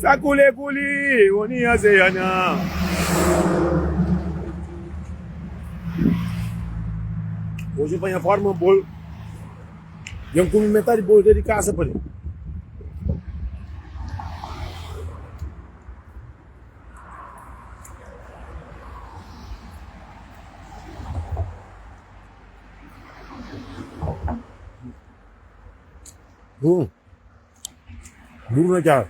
Sakule kuli oni azeyana. Hoje eu panha forma bolo. Dja N kume metadi bolo dja di kasa pa li. Hum. Duru na txada.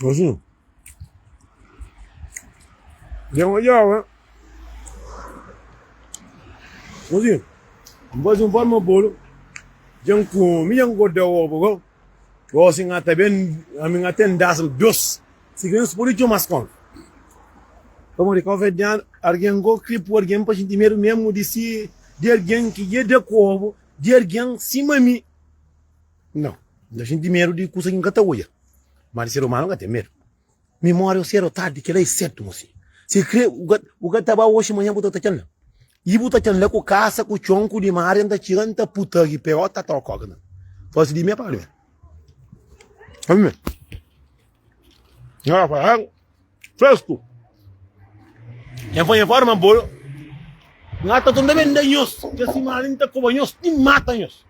Gosi. Dja N odjau, eh? Gosi, N faze un forma bolu, dja N kume, dja N gorda obu go. Gosi N ata ben, ami N ata ndasa dos. Si kre nhos pode txoma as konta. Pamodi kauverdianu, argen go kre pu argen pa xinti medu mesmu di si di argen ki dja da ku obu, di argen sima mi. Nau, N ta xinti medu di kusa ki N ka ta odja. Má di ser umanu N ka ten medu. Mi móre ô sédu ô tardi, kel-la é sértu, mosinhu. Si kre, bu ka ta ba oxi, manhan bu ta ta-txan la. I bu ta txan la ku kasa, ku txon, ku limária, N ta txiga, N ta puta ki pega ô ta toka oka na. Fase di mi é pa di mi. Ami. Fresku. Nha foi nha forma bolo. Nha ta tunda ben da nhos. Ke sima N ta koba nhos ti mata nhos.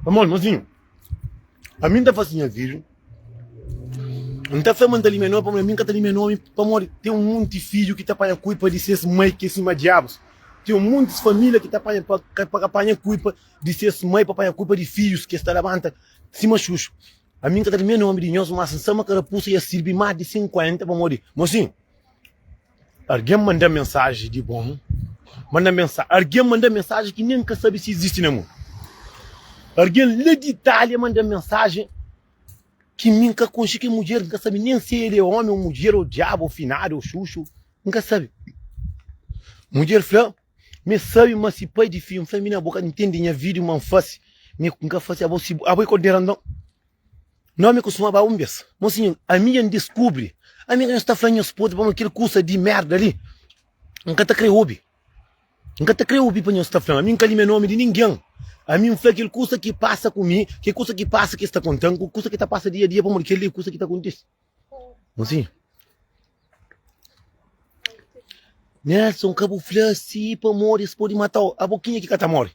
Pamodi, mozinhu, ami N ta fase nha vídiu, N ta fla ma N ta limia nomi, pamodi ami N ka ta limia nomi, pamodi ten un monti fidju ki ta panha kulpa di ses mai ki é sima diabus. Ten un montis família ki ta panha pa ka panha kulpa di ses mai, pa panha kulpa di fidjus ki es ta labanta sima xuxu. Ami N ka ta limia nomi di nhos, mas N sa ma karapusa ya sirbi más di 50, pamodi, mozinhu, Argen manda-m mensaji di bon Manda mensa Argen manda-m mensaji ki nen N ka sabe si izisti na mundu Argen la di Itália manda-m mensaji ki mi N ka konxe ki mudjer N ka sabe nen si el é omi ô mudjer ô diabu ô finadu ô xuxu N ka sabe Mudjer fla ma el sabe ma si pai di fidju N fla mina bo ka ntende nha vídiu ma N fase Mi N ka fase abo si abo é kondera nton. Nomi kustuma ba un bes. Mosinhu, ami dja N diskubri. Ami ka nhos ta fla nhos podri pamodi kel kusa di merda li, N ka ta kre obi. N ka ta kre obi pa nhos ta fla-m. Ami N ka limia nomi di ningen. Ami N fla kel kusa ki pasa ku mi, kel kusa ki pasa ki es ta konta-m, ku kusa ki ta pasa dia a dia pamodi kel li é kusa ki ta kontise. Mosinhu. Nelson, ka bu fla si pamodi es pode mata-u. Abo kenha ki ka ta more?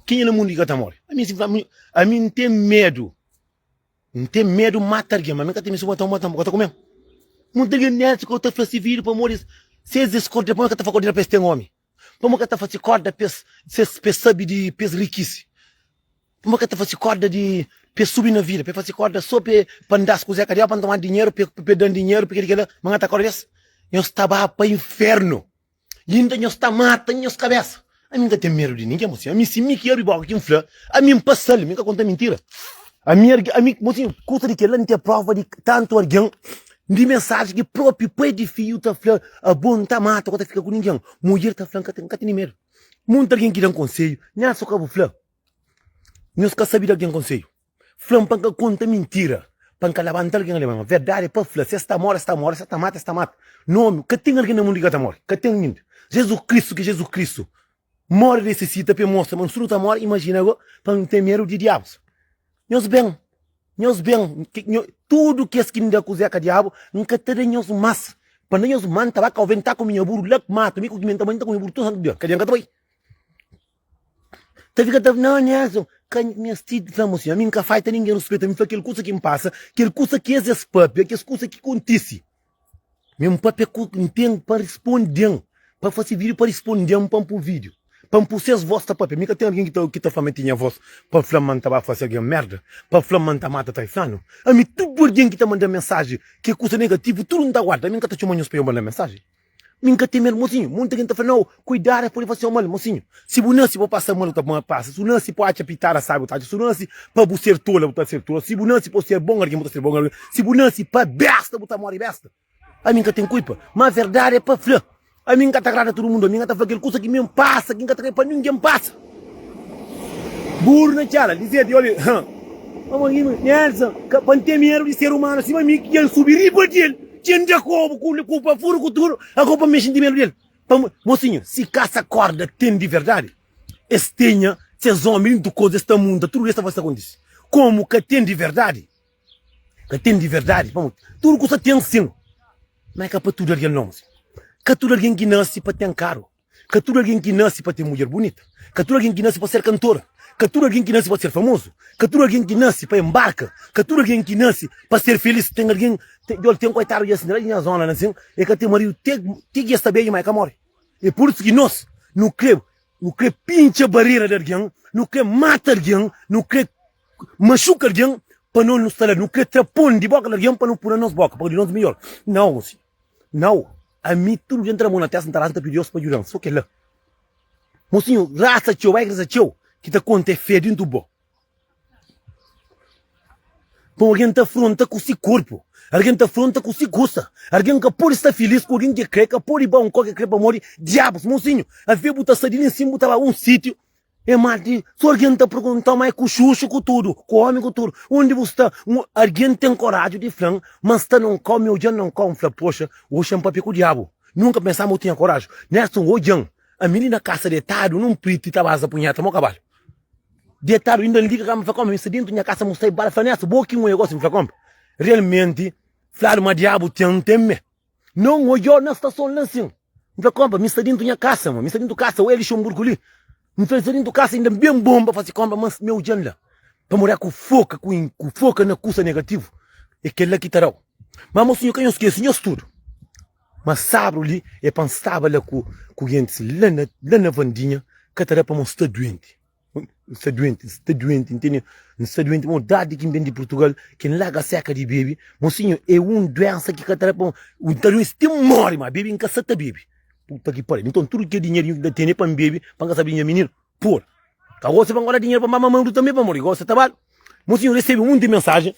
Kenha na mundu ki ka ta móre? Ami si fla, ami N ten medu. N ten medu mata algen, ma mi ka ten medu si bu mata-m, bu mata-m, bu ka ta kume-m. Munti algen nérsiku ka ta fla si vida pamodi si es es korda, pamodi ka ta fla kordera pa es ten omi? Pamodi ka ta fase korda pa es pa es sabe di pa es rikise? Pamodi ka ta fase korda di pa es subi na vida, pa es fase korda so pa pa N da-s kuzê ka deba, pa N toma dinheru, pa pa da-m dinheru, pa kel-li kel-la, ma N ka ta korda es? Nhos ta ba pa infernu! Inda nhos ta mata nhos kabesa. Ami N ka ten medu di ningen, mosinhu. Ami, si mi ki abri boka ki N fla, ami N pasa-l, mi N ka konta mintira. Ami, ami, mosinhu, kusa di kel-la N ten prova di tantu algen, di mensaji ki propi pai di fidju ta fla, Abo N ta mata, ka ta fika ku ningen. Mudjer ta fla, N ka ten, N ka tene medu. Monti algen ki da-m konsedju, nha so ka bu fla. Nhos ka sabe da algen konsedju. Fla-m pa N ka konta mintira, pa N ka labanta algen ali. Ma verdadi é pa fla, si es ta móre, es ta móre, si es ta mata, es ta mata. Nómi, ka ten algen na mundu ki ka ta móre, ka ten inda. Jezus Kristu ki é Jezus Kristu, móre resisita pa e mostra ma nos tudu ta móre. Imajina ago pa N ten medu di diabus. Nhos ben, nhos ben, tudu kes ki N da kuzé ka diabu, N ka ta da nhos más. Pa N da nhos más, N ta ba kau, N ta kume nha buru la matu, mi ku ki mi N ta bai, N ta kume buru tudu santu dia. Ka dia N ka ta bai. Ta fika ta fla, Nelson, ka mesti fla mo si, ami N ka faita ningen ruspeta, mi fla kel kusa ki N pasa, kel kusa ki es es papia, kes kusa ki kontisi. Mi N papia ku N ten pa risponden, pa fasi video pa risponden, pa N pu video, pa N pu ses vos ta papia. Mi ka ten algen ki ta ki ta fla ma N tinha vos pa fla ma N ta ba fasi algen merda, pa fla ma N ta mata traiflanu. Ami tudu algen ki ta manda mensaji ki kusa negativu, tudu N ta guarda. Ami N ka ta txoma nhos pa nhos manda mensaji. Mi N ka ten medu, mosinhu. Monti algen ta fla, Nau, kuidadu, es pode fase-u mal. Mosinhu, si bu nase pa bu pasa mal, bu ta pasa. Si bu nase pa bu atxa pitada sabi, bu ta atxa. Si bu nase pa bu ser tola, bu ta ser tola. Si bu nase pa bu ser bon algen, bu ta ser bon algen. Si bu nase pa besta, bu ta móre besta. Ami N ka ten kulpa, má verdadi é pa fla. Ami N ka ta agrada tudu mundu. Ami N ka ta fla kel kusa ki mi N pasa, ki N ka ta krê pa ningen pasa. Buru na txala, dizeti, oli, ha. Pamodi ki Nelson, ka pa N ten medu di ser umanu sima mi, ki dja N subi riba di el, dja N da kobu ku ku pafuru ku tudu, ago pa mi xinti medu di el. Pamo, mosinhu, si kasa korda ten di verdadi, es tenha ses omi dintu koza, es ta munta tudu es ta fase ta kontise. Komu ka ten di verdadi, ka ten di verdadi, pamo tudu kusa ten sin, ma e ka pa tudu algen no, mosinhu. Ka tudu algen ki nasi pa ten karu. Ka tudu algen ki nase pa ten mudjer bunita. Ka tudu algen ki nase pa ser kantora. Ka tudu algen ki nase pa ser famozu. Ka tudu algen ki nase pa enbarka. Ka tudu algen ki nase pa ser felis. Ten algen, djol ten koitadu dja sin, la di nha zona la sin, e ka ten maridu te te ki e sta bedju ma e ka more. E pur isu ki nos nu kre nu kre pintxa barera di algen, nu kre mata algen, nu kre maxuka algen pa nos nu sta la. Nu kre tra pon di boka di algen pa nu pui na nos boka, pa di nos midjor. Nau, nau. Ami tudu dia N ta da mon na testa, N ta rasa, N ta pidi Deus pa djuda-m. So kel-la. Mosinhu, rasa txeu, bai rasa txeu, ki ta konta é fé dintu bo. Pon algen ta afronta ku si korpu, algen ta afronta ku si kusa. Algen ka pode sta filis ku algen ki kre, ka pode ba un kau ki kre pamodi diabus. Mosinhu, avê bu ta sta di li nsin bu ta ba un sitiu É mal di so algen ta perguntau ma é ku xuxu ku tudu, ku omi ku tudu, undi bu sta? Un algen ten koraju di flan ma N sta na un kau, mi odjan na un kau, N fla poxa, oxi N papia ku diabu. Nunka pensa ma bu tinha koraju. Nelson odjan, ami li na kasa detadu nun priti ta baza punheta mo kabalu. Detadu inda N liga kama N fla koma mi sta dentu nha kasa mu sai bala fla Nelson bo ki N oia gosi N fla koma realmenti fladu ma diabu ten, ten me. Não odjau na stason la nsin. N fla, Konpa, mi sta dintu nha kasa, ma mi sta dintu kasa, oia Lixemburgu li. N fla, N sta dintu kasa inda ben bon pa fasi konpa, ma mi odjan la. Pamodi a ku foka, ku ku foka na kusa negativu, é kel-la ki ta da-u. Ma mosinhu, ka nhos skese nhos tudu, ma sabru li é pa N staba la ku ku gentis la na la na Vandinha, ka ta da pamodi N sta duenti. N sta duenti, N sta duenti, N tene, N sta duenti pamodi dadi ki N ben di Purtugal ki N larga seka di bebe, mosinhu, é un duensa ki ka ta da pa N ta duense ti N móre, ma bebe N ka sa ta bebe. Puta ki pariu, nton tudu kel dinherinhu ki N ta tene pa N bebe, pa N ka sabe di nha mininu, pur. Ka gosi pa N guarda dinheru pa N ba mama tanbe pamodi gosi ta bal. Mosinhu resebe munti mensajen.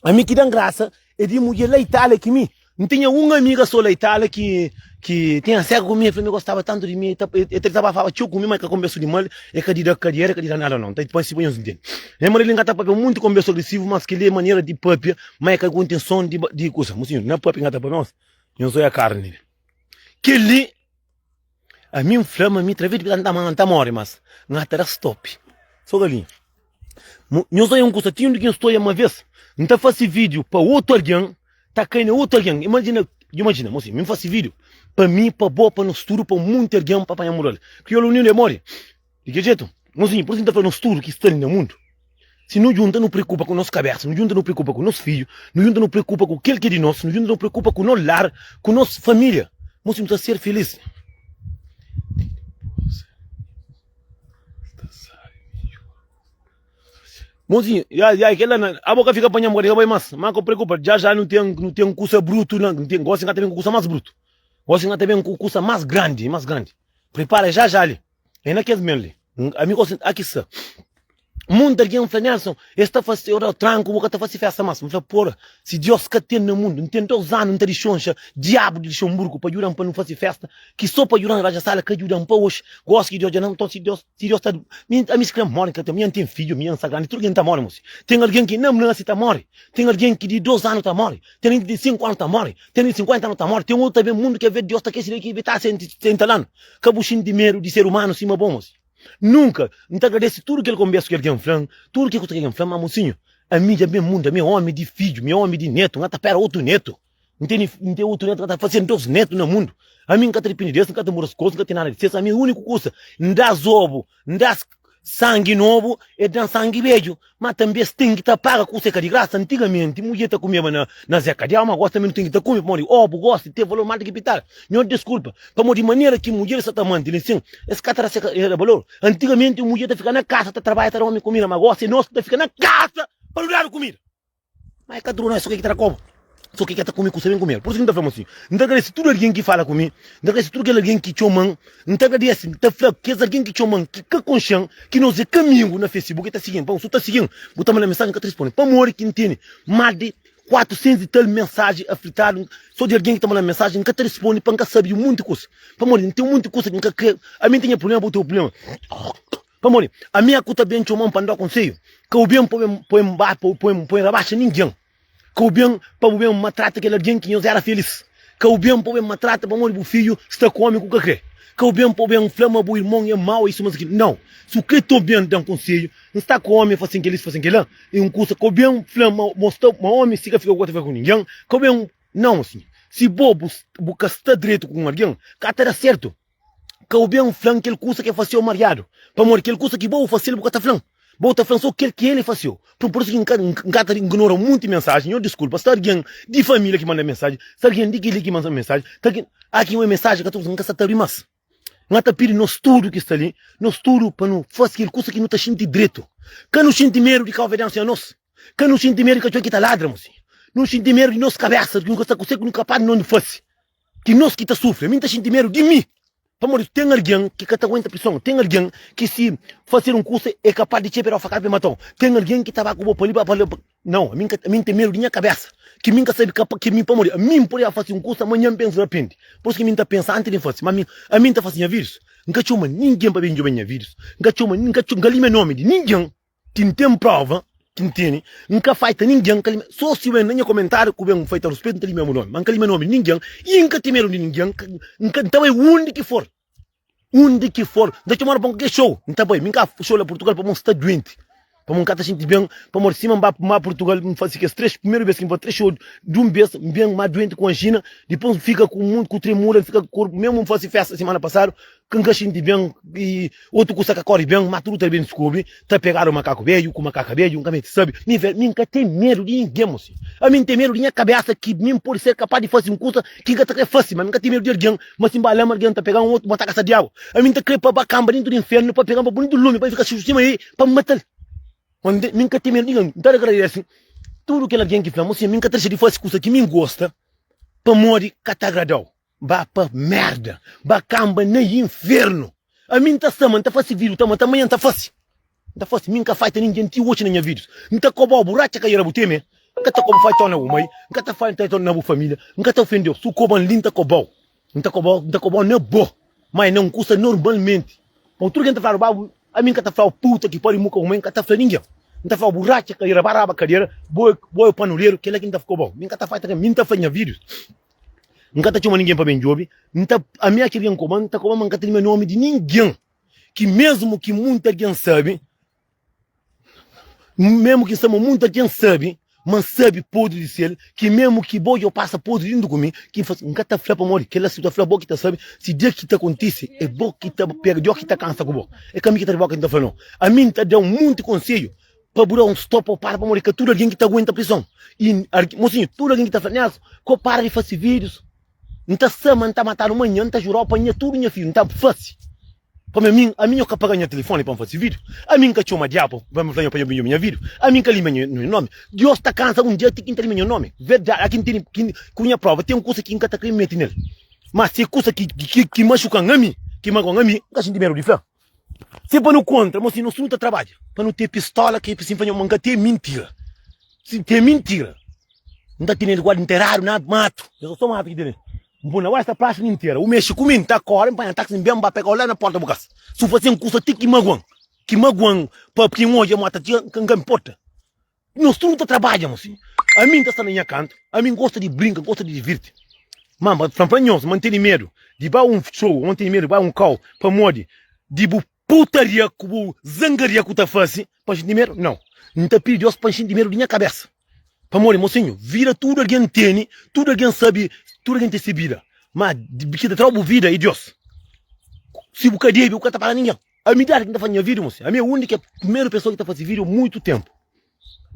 Ami ki dan grasa é di mudjer la Itália ki mi N tinha un amiga so la Itália ki ki tinha sega ku mi, el fla mi gostaba tantu di mi, el ta el ta tabafaba txeu ku mi, ma el ka konbersu di mal, el ka di da kadiera, el ka di da nada nau. Nta pa si pa nhos ntende. Nha maridu li N ka ta papia munti konbersu agresivu, mas kel-li é manera di papia, ma el ka ku intenson di di kusa. Mosinhu, na papia N ka ta papia, mas nhos oia karni li. Kel-li Ami N fla ma mi traves di N ta N ta móre mas N ta da stop So galinha Nhos oia un kusa ti undi ki N sta oia ma ves N ta fase vídiu pa otu algen ta kai na otu algen Imajina imajina mo si mi N fase vídiu pa mi pa bo pa nos tudu pa munti algen pa panha mural Kriolu unidu é modi Di ki jetu? Mozinhu, pur isu N ta fla nos tudu ki sta li na mundu, si nu djunta nu preokupa ku nos kabésa, nu djunta nu preokupa ku nos fidju, nu djunta nu preokupa ku kel ki é di nos, nu djunta nu preokupa ku nos lar, ku nos família, mozinhu, nu ta ser filís. Mozinhu, ya, ya, kel-la na, abo ka fika panha-m, ka di ka bai más. Má ka preokupa, já já nu ten, nu ten kusa brutu na, nu ten, gósi N ka ta ben ku kusa más brutu. Gósi N ka ta ben ku kusa más grandi, más grandi. Pripara já já li. É na kes mel li. Ami gosi aki sta. Munti algen fla Nelson, es ta fase eu da tranku, bu ka ta fase festa mas. N fla pora, si Dios ka ten na mundu, N ten 2 anu N ta dixonxa diabu di Luxemburgo pa djuda-m pa nu fase festa, ki so pa djuda-m raja sala ka djuda-m pa oxi. Gosi ki Dios dja na, nton si Dios, si Dios ta, mi, ami si kre more, N ka ten, mi N ten fidju, mi N sta grandi, tudu algen ta more mosi. Ten algen ki na nasi ta more, ten algen ki di 2 anu ta more, ten algen ki di 5 anu ta more, ten algen di 50 anu ta more, ten otu ta ben mundu ki aver Dios ta kese ki ta 70 anu. Ka bu xinti medu di ser umanu sima bo, mosi. Nunka! N ta agradese tudu kel konbersu ki algen fla-m, tudu kel kusa ki algen fla-m, má mosinhu, ami dja ben mundu, ami é ómi di fidju, mi é ómi di nétu, N ka ta pera otu nétu. N tene, N ten otu nétu, N ka ta fase dos nétu na mundu. Ami N ka ta dipende di es, N ka ta muda es koza, N ka ten nada di ses. Ami úniku kusa, N da-s obu, N da-s sangi nobu, es da-m sangi bedju. Má tanbê es ten ki ta paga kusa é ka di grasa. Antigamenti mudjer ta kumeba na na Zé Kadiau, má gósi tanbê nu ten ki ta kume pamodi obu gósi ten valor más di ki pitada. Nho diskulpa, pamodi manera ki mudjer sa ta mante li nsin, es ka ta da se valor. Antigamenti un mudjer ta fika na kasa ta trabadja ta da omi kumida, má gósi é nos ki ta fika na kasa pa nu dadu kumida. Má é ka duru, é so ke ki ta da koba, so ke ki ta kume kusa ben kumedu. Pur isu ki N ta fla-m asin, N ta agradese tudu algen ki fala ku mi, N ta agradese tudu kel algen ki txoma-m, N ta agradese, N ta fla kes algen ki txoma-m ki ka konxe-m, ki nos é ka amigu na Facebook, e ta sigi-m. Pamodi si bu ta sigi-m, bu ta manda mensajen, N ka ta responde. Pamodi ki N tene más di 400 i tal mensajen afritadu so di algen ki ta manda-m mensajen, N ka ta responde pa N ka sabe di un monti kusa. Pamodi N ten un monti kusa ki N ka kre. Ami N ten nha prubléma, bu ten bu prubléma. Pamodi ami a ku ta ben txoma-m pa N da konselhu, ka bu ben poi-m poi-m rabaxa ningen, ka bu ben pa bu ben matrata kel algen ki nhos éra felis. Ka bu ben pa bu ben matrata pamodi bu fidju sta ku omi ku ka kre. Ka bu ben pa bu ben fla ma bu irmon é mau, isu mas kilu. Nau. Si bu kre to ben da-m konsedju, N sta ku omi, fasen kel-li, fasen kel-la, é un kusa. Ka bu ben fla ma bo sta, ma omi si ka fika ku ka ta fika ku ningen. Ka bu ben, nau sinhor. Si bo bu ka sta dretu ku un algen, ka ta da sertu. Ka bu ben fla-m kel kusa ki el fase-u mariadu, pamodi kel kusa ki bo bu fase-l bu ka ta fla-m. Bo ta fla-m so kel ki el fase-u. Pur isu ki N ka ta ignora munti mensajen. Nho diskulpa, sta algen di família ki manda mensajen, sta algen di kel-li ki manda mensajen, sta algen. Aki un mensajen ka ta uza, N ka sta ta abri más. N ta pidi nos tudu ki sta li, nos tudu pa nu fase kel kusa ki nu ta xinti dretu. Ka nu xinti medu di kauverdianus sen anos. Ka nu xinti medu di katxor ki ta ladra, mosinhu. Nu xinti medu di nos kabésa, di ki nu ka sta kuse ki nu kapas di no fase. Ki nos ki ta sufri. Ami N ta xinti medu di mi. Pamodi ten algen ki ka ta aguenta prison. Ten algen ki si fasedu un kusa e kapas di txeu pa da-u fakada pa e mata-u. Ten algen ki ta ba ku bo pa li pa la. Nau, ami N ten medu di nha kabesa. Ki mi N ka sabe kapa ki mi pamodi ami N pode ba fase un kusa manhan N pensa rapende. Pur isu ki mi N ta pensa antis di N fase. Ma ami, ami N ta fase nha vidus. N ka txoma ningen pa ben djobe nha vidus. N ka txoma, N ka limia nomi di ningen. Ki N ten prova ki N tene, N ka faita ningen, N ka limia, so si ben na nha komentariu ku ben faita ruspetu N ta limia bu nomi, ma N ka limia nomi di ningen i N ka ten medu di ningen, N ka, N ta bai undi ki for, undi ki for, N ta txomadu pa un kualker show, N ta bai, mi N ka show la Purtugal pamodi N sta duenti, pamodi N ka ta xinti ben, pamodi sima N ba, N ba Purtugal N fasi kes 3, primeru bes ki N fasi 3 show di un bes, N ben ma duenti ku anjina, dipos N fika ku monti ku tremura, N fika ku korpu, memu N fasi festa simana pasadu, Ka N ka xinti ben i otu kusa ka kori ben, ma tudu ta ben diskubri, ta pegadu makaku bedju ku makaka bedju, N ka meste sabe. Mi fla, mi N ka ten medu di ningen, mosi. Ami N ten medu di nha kabesa ki mi N pode ser kapas di fase un kusa ki N ka ta kre fase, ma mi N ka ten medu di algen, ma si N ba la ma algen ta pega-m otu ma ta kasa diabu. Ami N ta kre pa ba kanba dentu di infernu pa pega-m pa pui dentu lumi pa N fika sima ei pa N mata-l. Ma mi N ka ten medu di ningen. N ta agradese tudu kel algen ki fla, mosi, mi N ka ta dexa di fase kusa ki mi N gosta pamodi ka ta agrada-u. Ba pa merda, ba kamba na infernu. Ami N ta sta ma N ta fase video ta ma ta manha N ta fase. N ta fase, mi N ka faita ningen ti oxi na nha videos. N ta kobau bu ratxa ka era bu teme. N ka ta koba faitau na bu mai, N ka ta faitau na bu familia, N ka ta ofendeu. Su koban li N ta kobau. N ta kobau, N ta kobau na bo. Ma e na un kusa normalmenti. Pon tudu ken ta fladu ba bu, ami N ka ta flau puta ki pari muka bu mai, N ka ta fla ningen. N ta flau bu ratxa ka era ba raba kadera, bo bo e panuleru, kela ki N ta kobau. Mi N ka ta faita mi N ta fla nha videos. N ka ta txoma ningen pa ben djobe. N ta, ami é kel algen koba, N ta koba, ma N ka ta limia nomi di ningen. Ki mesmu ki munti algen sabe, mesmu ki N sta ma munti algen sabe, ma N sabe podri di sel, ki mesmu ki bo dja pasa podri dintu ku mi, ki N fla, N ka ta fla pamodi kel-la si bu ta fla bo ki ta sabe, si dia ki ta kontise é bo ki ta pega, Dios ki ta kansa ku bo. É ka mi ki ta riba ki N ta fla no. Ami N ta da un munti konsedju pa bu da un stop pa para pamodi ka tudu algen ki ta aguenta prison i mosinhu tudu algen ki ta fla Nelson ko para di fasi videos N ta sa ma N ta matadu manhan N ta jurau pa nha tudu nha fidju N ta fasi pamodi ami ami nho ka paga nha telefoni pa N fasi video ami N ka txoma diabu pa N fla nho pa nho bin obi nha video ami N ka lima nho nomi Dios ta kansa un dia ti ki N ta lima nho nomi verdadi aki N tene ku nha prova ten kusa ki N ka ta kre meti nel ma si kusa ki ki maxukan ami ki maguan ami N ka xinti medu di fla. Se pa nu kontra, mo si nos tudu ta trabadja pa nu te pistola ke si nfla nho ma nka te mintira. Si te mintira, nta tene igual nteradu na matu. Eu só matu ki tene. Npu na westa praça ni ntera. U mexe ku mi, nta kore, npanha taxi, nben ba pegau la na porta bu kasa. Su fase nkusa ti ki maguan, ki maguan pa ki nodja mo ta txiga, nka nporta. Nos tudu ta trabadja mosi. Ami N ta sta na nha kantu, ami N gosta di brinka, N gosta di divirti. Ma N fla pa nhos ma N tene medu di ba un show, ô N tene medu di ba un kau pamodi di bu putaria ku bu zangaria ku ta fase pa N xinti medu? Nau. N ta pidi Deus pa N xinti medu di nha kabesa. Pamodi, mosinhu, vida tudu algen tene, tudu algen sabe, tudu algen ten se vida. Ma ki ta tra-u bu vida é Deus. Si bu ka debe, bu ka ta paga ningen. Ami dadi ki N ta fase nha video mosi. Ami é un di ke primeru pesoa ki ta fase video muitu tempu.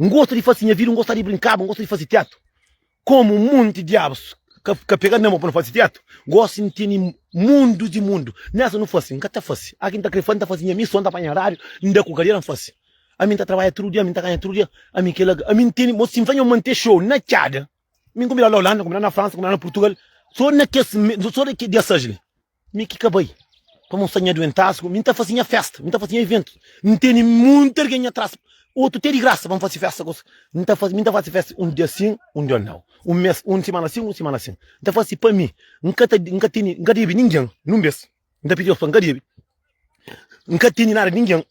N gosta di fase nha video, N gosta di brinkaba, N gosta di fase teatru. Komu un monti diabus ka ka pega na mo pa no fase teatru, gosi N tene mundus di mundu. Nessa nu fase, N ka ta fase. Aki N ta kre fase, N ta fase nha mi so, N ta panha radiu, N da ku kadera N fase. Ami N ta trabadja tudu dia, ami N ta ganha tudu dia. Ami kela, ami N tene, mosi, si N fla nho mante show na txada, mi N konbidadu la Holanda, N konbidadu na Fransa, N konbidadu na Purtugal, so na kes, so na kes dia 6 li. Mi ki ka bai pa mostra nha duentasku, mi N ta fase nha festa, mi ta fase nha iventu. N tene munti algen nha tras, otu te di grasa pa N fase festa ku es. N ta fase, mi N ta fase festa un dia sin, un dia nau, un mes, un simana sin, un simana sin. N ta fase pa mi, N ka ta, N ka tene, N ka debe ningen, nun bes. N ta pidi Deus pa N ka debe, N ka tene nada di ningen.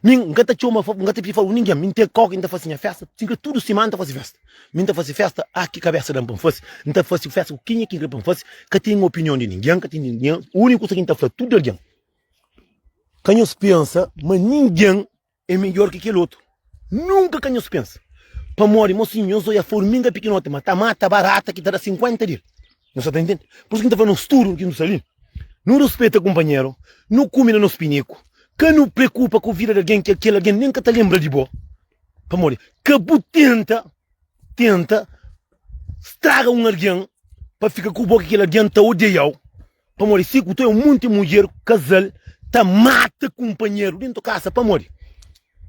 Mi N ka ta txoma, N ka ta pidi favor ku ningen. Mi N ten kau ki N ta fase nha festa. Si N kre tudu simana N ta fase festa. Mi N ta fase festa a ki kabesa da-m pa N fase. N ta fase festa ku kenha ki N kre pa N fase. Ka ten opinion di ningen, ka ten ningen. Úniku kusa ki N ta fla tudu algen, ka nhos pensa ma ningen é midjór ki kel otu. Nunka ka nhos pensa. Pamodi, mosinhu, nhos odja forminga pikinoti ma ta mata barata ki ta da 50 di el. Nhos sa ta intende? Pur isu ki N ta fla nos tudu ki nu sta li, nu ruspeta kunpanheru, nu kume na nos piniku, ka nu preokupa ku vida di algen ki kel algen nen ka ta lenbra di bo. Pamodi, ka bu tenta, tenta straga un algen pa fika ku bo ki kel algen ta odeia-u. Pamodi si ku ta un munti mudjer kazal ta mata kunpanheru dentu kasa pamodi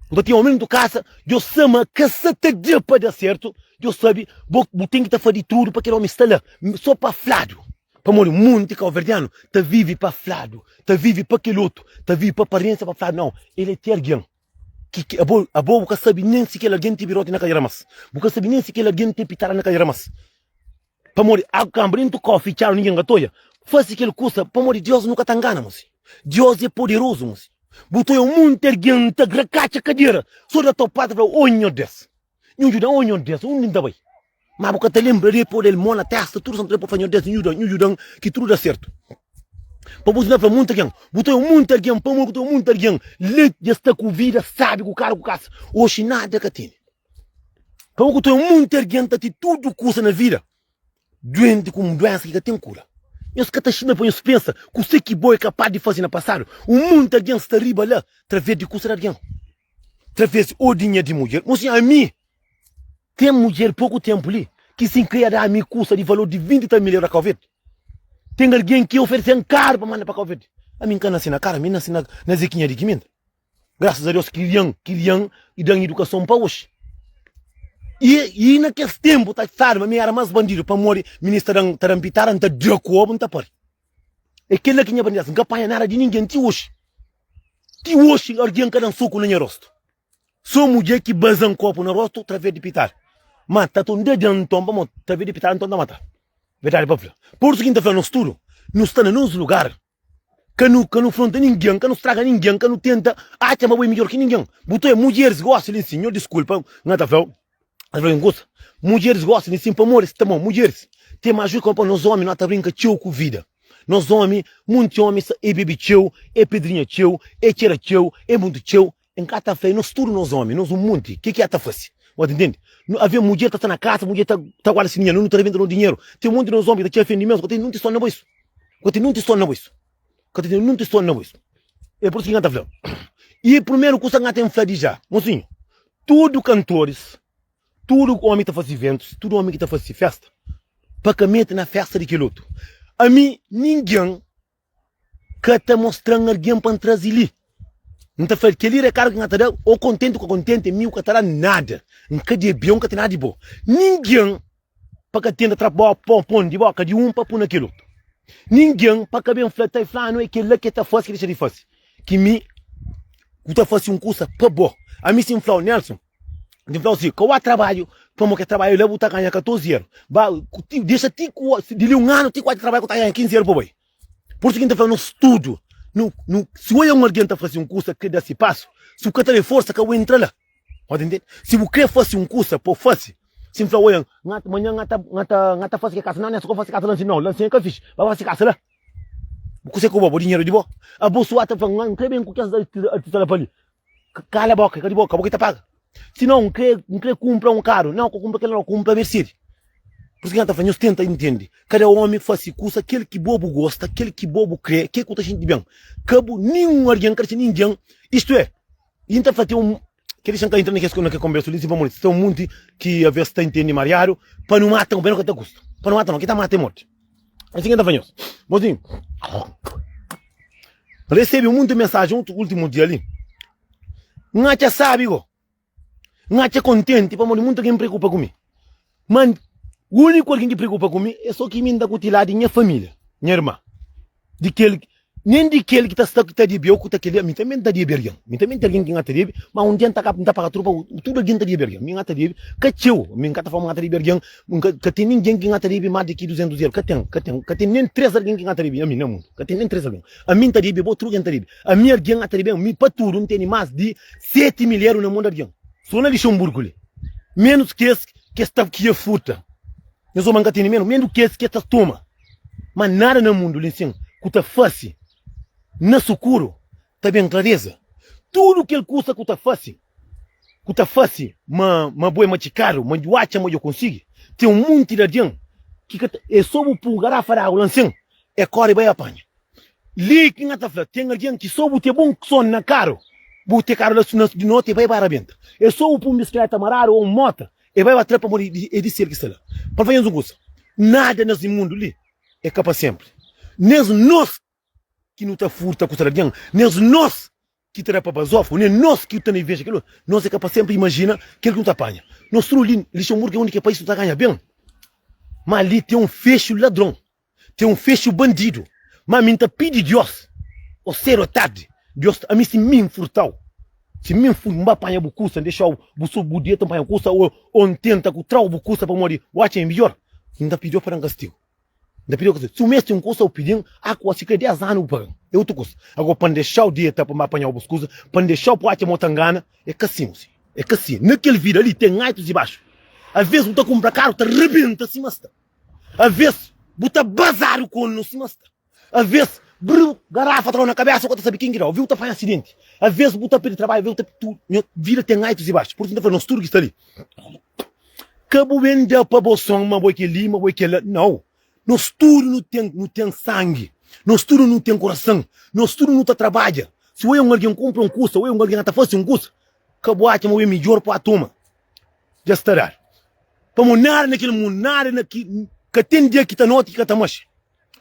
bu ta ten omi dentu kasa Deus sa ma ka sa ta da pa da sertu Deus sabi bo bu ten ki ta fadi tudu pa kel omi sta la so pa fladu pamodi munti kauverdianu ta vivi pa fladu ta vivi pa kel otu ta vivi pa aparensia pa fladu nau el é ti algen ki ki abo abo bu ka sabi nen si kel algen ti biroti na kadera mas bu ka sabi nen si kel algen ti pitara na kadera mas. Pamodi agu kanba dentu kau fitxadu ningen ka ta odja. Fase kel kusa pamodi Deus nu ka ta ngana mosi. Deus é poderozu mosi. Bu ta odja munti algen ta rakatxa kadera so da topa ta fla oh nho Deus nhu djuda oh nho Deus undi N ta bai. Ma bu ka ta lenbra di pode el mo na testa tudu santu dia pa fla nho Deus nhu djuda nhu djuda-m ki tudu da sertu. Pa bu na fla munti algen bu ta odja munti algen pamodi bu ta odja munti algen li dja sta ku vida sabi ku karu ku kasa oxi nada ka tene. Pamodi ku ta un monti algen ta ti tudu kusa na vida duenti ku un duensa ki ka ten kura. Nhos ka ta xinta pa nhos pensa kuse ki bo é kapaz di faze na pasadu. Un monti algen sta riba la traves di kusa di algen, traves o di nha di mudjer. Mosinhu, ami ten mudjer poku tenpu li ki si N kria da ami kusa di valor di 20 i tal mil euro na Kau Verdi. Ten algen ki oferese-m karu pa manda pa Kau Verdi. Ami N ka nase na karu, ami N nase na Zekinha di Kiminta. Grasas a Deus kirian, kirian i dan idukason pa oxi. I, i na kes tenpu ta fladu ma mi era mas bandidu pamodi minis ta dan, ta dan pitada, N ta da ku obu, N ta pari. É kela ki nha bandidasa, N ka panha nada di ningen ti oxi. Ti oxi algen ka dan soku na nha rostu. So mudjer ki bazan kopu na rostu traves di pitada. Ma ta ton da dan nton pamodi traves di pitada nton ta mata. Verdadi pa fla. Pur isu ki N ta fla nos tudu, nu sta na nos lugar. Ka nu ka nu fronta ningen, ka nu straga ningen, ka nu tenta atxa ma bo é midjor ki ningen. Bu ta oia mudjeris gosta di nsin, nho diskulpa, N ta fla-u, N ta fla-u un kusa, mudjeris gosta di nsin pamodi es ta mau, mudjeris ten más juiz pa nos omi, no ta brinka txeu ku vida. Nos omi, munti omi sa e bebe txeu, e pedrinha txeu, e txera txeu, e muntu txeu, N ka ta fla, e nos tudu nos omi, nos un munti, ke ki a ta fase? Bu ta intende? Nu avia mudjer ta sta na kasa, mudjer ta ta guarda si dinheru, nu ta rebenta no dinheru. Ten munti nos omi ki ta txia fendi mes, ka ten nunti son na bo isu. Ka ten nunti son na bo isu. Ka ten nunti son na bo isu. É por isu ki N ka ta fla. I primeru kusa N ka ten fla di ja, mosinhu, tudu kantoris, tudu omi ki ta fase iventus, tudu omi ki ta fase festa, pa ka mete na festa di kel otu. Ami, ningen Ka ta mostra-m algen pa N traze li. N ta fla-l, Kel-li rekadu ki N ka ta da, ô kontenti ô ka kontenti, mi u ka ta da nada. N ka debe-u, N ka ten nada di bo. Ningen pa ka tenta tra bo pon pon di boka di un pa pui na kel otu. Ningen pa ka ben fla, Ta fla-nu é kel-la ki el ta fase, ki el dexa di fase. Ki mi ku ta fase un kusa pa bo. Ami si N fla-u, Nelson, N fla-u si, ka bu ba trabadju, pamodi ke trabadju la bu ta ganha 14 eru. Ba, dexa ti ku, di li un anu ti ku atxa trabadju ku ta ganha 15 eru pa bai. Pur isu ki N ta fla nos tudu, nu, nu, si oja un algen ta fase un kusa kre da si pasu, si bu ka ta da forsa, ka bu entra la. Bo ta intende? Si bu kre fase un kusa, po fase. Si N fla, oja, N ta, manhan N ta, N ta, N ta fase ke kasa. Nau, Nelson, ka bu fase kasa la nsin. Nau, la nsin é ka fixi. Ba fase kasa la. Bu kuse ku bo, bo dinheru di bo. Abo su ata fla, N kre ben ku kes artista la pa li. Kala boka, ka di bo, ka bo ki ta paga. Si nau, N kre, N kre kunpra un karu. Nau, ka kunpra kel-la nau, kunpra Mercedes. Pur isu ki N ta fla, nhos tenta intende. Kada omi fase kusa kel ki bo bu gosta, kel ki bo bu kre, kel ku ta xinti ben. Ka bu, ninhun algen ka dexa ningen, istu é, i N ta fla ten un, kel dexa-m ka entra na kes, na kel konbersu li, si pamodi ten un munti ki aves ta intende mariadu, pa nu mata un, ka ta gusta. Pa nu mata nau, ki ta mata é morti. Asin ki N ta fla nhos. Mozinhu, resebe munti mensajen ultimu dia li. N atxa sabi go. N atxa kontenti pamodi munti algen preokupa ku mi. Ma uniku algen ki preokupa ku mi é so ki mi N ta ku ti la di nha familia, nha irma. Di kel. Nen di kel ki ta sta ki ta debe-u ku ta kel-li, ami tanbe N ta debe algen. Mi tanbe N ten algen ki N ka ta debe, má un dia N ta kaba, N ta paga tudu pa tudu algen ta debe algen. Mi N ka ta debe, ka txeu, mi N ka ta fla ma N ka ta debe algen, N ka, ka ten ningen ki N ka ta debe más di ki 200 eru, ka ten, ka ten, ka ten nen 3 algen ki N ka ta debe ami na mundu, ka ten nen 3 algen. Ami N ta debe bo, tudu algen ta debe. Ami algen ka ta debe-m, mi pa tudu N tene más di 7 mil eru na mon di algen, so na Lixonburgu li, ménus kes ki es ta, ki e furta. Nhos omi N ka tene ménus, ménus kes ki es ta toma. Ma nada na mundu li nsin ku ta fasi na sukuru ta ben klareza. Tudu kel kusa ku ta fasi, ku ta fasi ma ma bo é matxikadu, ma dju atxa ma djo konsigi, ten un munti di algen ki ka ta, é so bu pui un garafa di agu la nsin, é kore bai apanha. Li ki N ta fla, ten algen ki so bu ten bon son na karu, bu te karu la di noti, é bai ba rabenta. É so bu pui un bisikleta maradu o un mota, E bai ba tra pamodi e di sel ki sta la. Pa fla nhos un kusa, nada nes mundu li e ka pa senpri. Nes nos ki nu ta furta kusa di algen, nes nos ki ta da pa bazofu, nen nos ki ta na inveja kel otu, nos e ka pa senpri. Imajina kel ki nu ta panha. Nos tudu li, Lixemburgu e undi ki pais nu ta ganha ben, ma li ten un fexu ladron. Ten un fexu bandidu. Ma mi N ta pidi Dios, o sedu o tardi, Dios, ami si mi N furtau, si mi N furta, N ba panha bu kusa, N dexau bu su bu dieta N panha bu kusa, o o N tenta ku trau bu kusa pamodi bu atxa é midjor, N ta pidi Dios pa dan kastigu. N ta pidi Dios kastigu. Si bu meste un kusa, bu pidin, a ku si kre des anu bu pagan, é otu kusa. Ago pa N dexau dieta pa N ba panhau bus kusa, pa N dexau pa bu atxa ma bu ta ngana, é ka si, mosi, é ka si. Na kel vida li ten altus i baxu. Aves bu ta kunpra karu ta rebenta sima sta. Aves bu ta bazadu ku no sima sta. Aves bru garafa ta dau na kabesa bu ka ta sabi ken ki dau. Aves bu ta panha asidenti. Aves bu ta perde trabadju. Aves bu ta tudu. Nha vida ten altus i baxus. Pur isu N ta fla nos tudu ki sta li, ka bu ben da pa bo son ma bo é kel-li, ma bo é kel-la. Nau. Nos tudu nu ten, nu ten sangi. Nos tudu nu ten kurasan. Nos tudu nu ta trabadja. Si oia un algen kunpra un kusa, oia un algen ta fase un kusa, ka bu atxa ma bo é midjor pa toma. Dja sta dadu. Pamo nada na kel mundu, nada na ki ka ten dia ki ta noti ki ka ta maxi.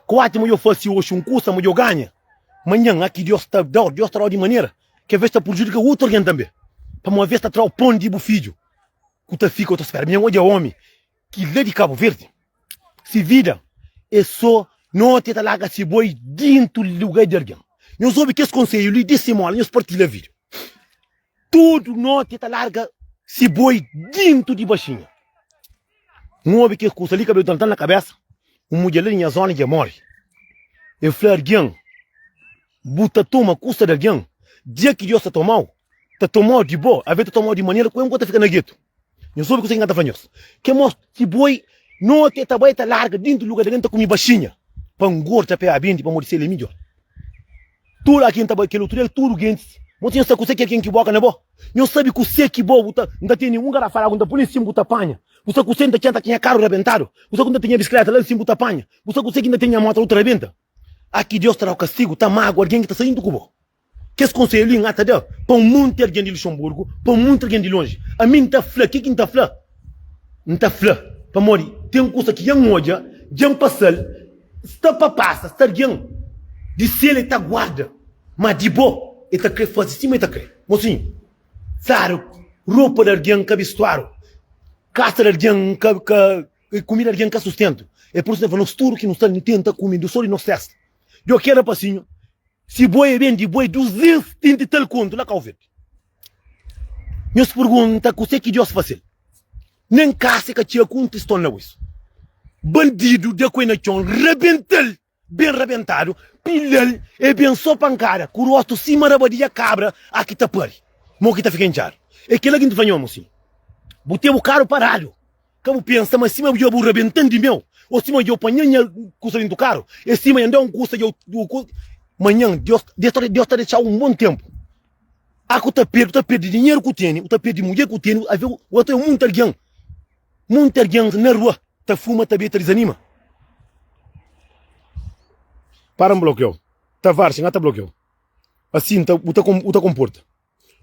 Ku ati ma yo fasi oxi un kusa ma yo ganha, manhan aki Dios ta dau, Dios ta dau di manera ki aves ta purjudika utru algen tanbe. Pamo aves ta trau pon di bu fidju ku ta fika u ta spera. Mi N odja omi ki la di Kabu Verdi, si vida e so noti e ta larga si boi dintu lugar di algen. Nhos obi kes konsedju li di simola, nhos partilha video. Tudu noti e ta larga si boi dintu di baxinha. N obi kes kusa li kabelu ta na kabesa. Un mudjer la di nha zona dja more. E fla algen, Bu ta toma kusa di algen, dia ki Dios ta tomau, ta tomau di bo, aves ta tomau di manera ku el ta fika na getu. Nhos obi kusa ki N ta fla nhos. Ke mos si boi noti e ta bai e ta larga dintu lugar di algen ta kumi baxinha pa ngorda pa e abindi pamodi si el e midjor. Tudu algen ta bai kel otu dia tudu gentis Mo tinha sa kuse ki algen ki boka na bo Nho sabi kuse ki bo bu ta N ta tene un garafa di agu N ta pui li nsim bu ta panha Bu sa kuse N ta txenta ki nha karu rabentadu Bu sa ku N ta ten nha bisikleta la nsim bu ta panha Bu sa kuse ki N ta ten nha moto la bu ta rabenta Aki Deus ta dau kastigu ta magua algen ki ta saindu ku bo Kes konselhu li N ta da pa un monti algen di Luxemburgu, pa un monti algen di lonji. Ami N ta fla, ke ki N ta fla? N ta fla pamodi ten kusa ki dja N odja, dja N pasa-l, sta pa pasa, sta algen di sel e ta guarda, ma di bo e ta kre fase sima e ta kre. Mosinhu, fladu ropa di algen ka bistuaru, kasa di algen ka ka kumida di algen ka sustentu. E pur isu N ta fla, nos tudu ki nu sta li nu tenta kume di so di nos testa. Djo kel rapasinhu. Si boi é ben di boi, 270 i tal kontu la Kau Verdi. Nhos pergunta kuse ki Dios fase-l. Nen kasa e ka txiga ku un tiston na buisu. Bandidu da ku e na txon, rabenta-l ben rabentadu, pila-l, e ben so pankada, ku rostu sima rabadia kabra a ki ta pari, mo ki ta fika intxadu. E kila ki N ta fla nho, mosinhu. Bu ten bu karu paradu. Ka bu pensa ma sima dja bu rabentan di meu, o sima dja bu panha-m nha kusa dintu karu, e sima nha da un kusa dja bu ku. Manhan, Deus, Deus ta dexa-u un bon tenpu. A ku ta perde, bu ta perde dinheru ku tene, bu ta perde mudjer ku tene, ave bu ta obi munti algen, munti algen na rua ta fuma, ta bebe, ta dizanima. Para N blokeu. Tavares, N ka ta blokeu. Asin bu ta bu ta konporta.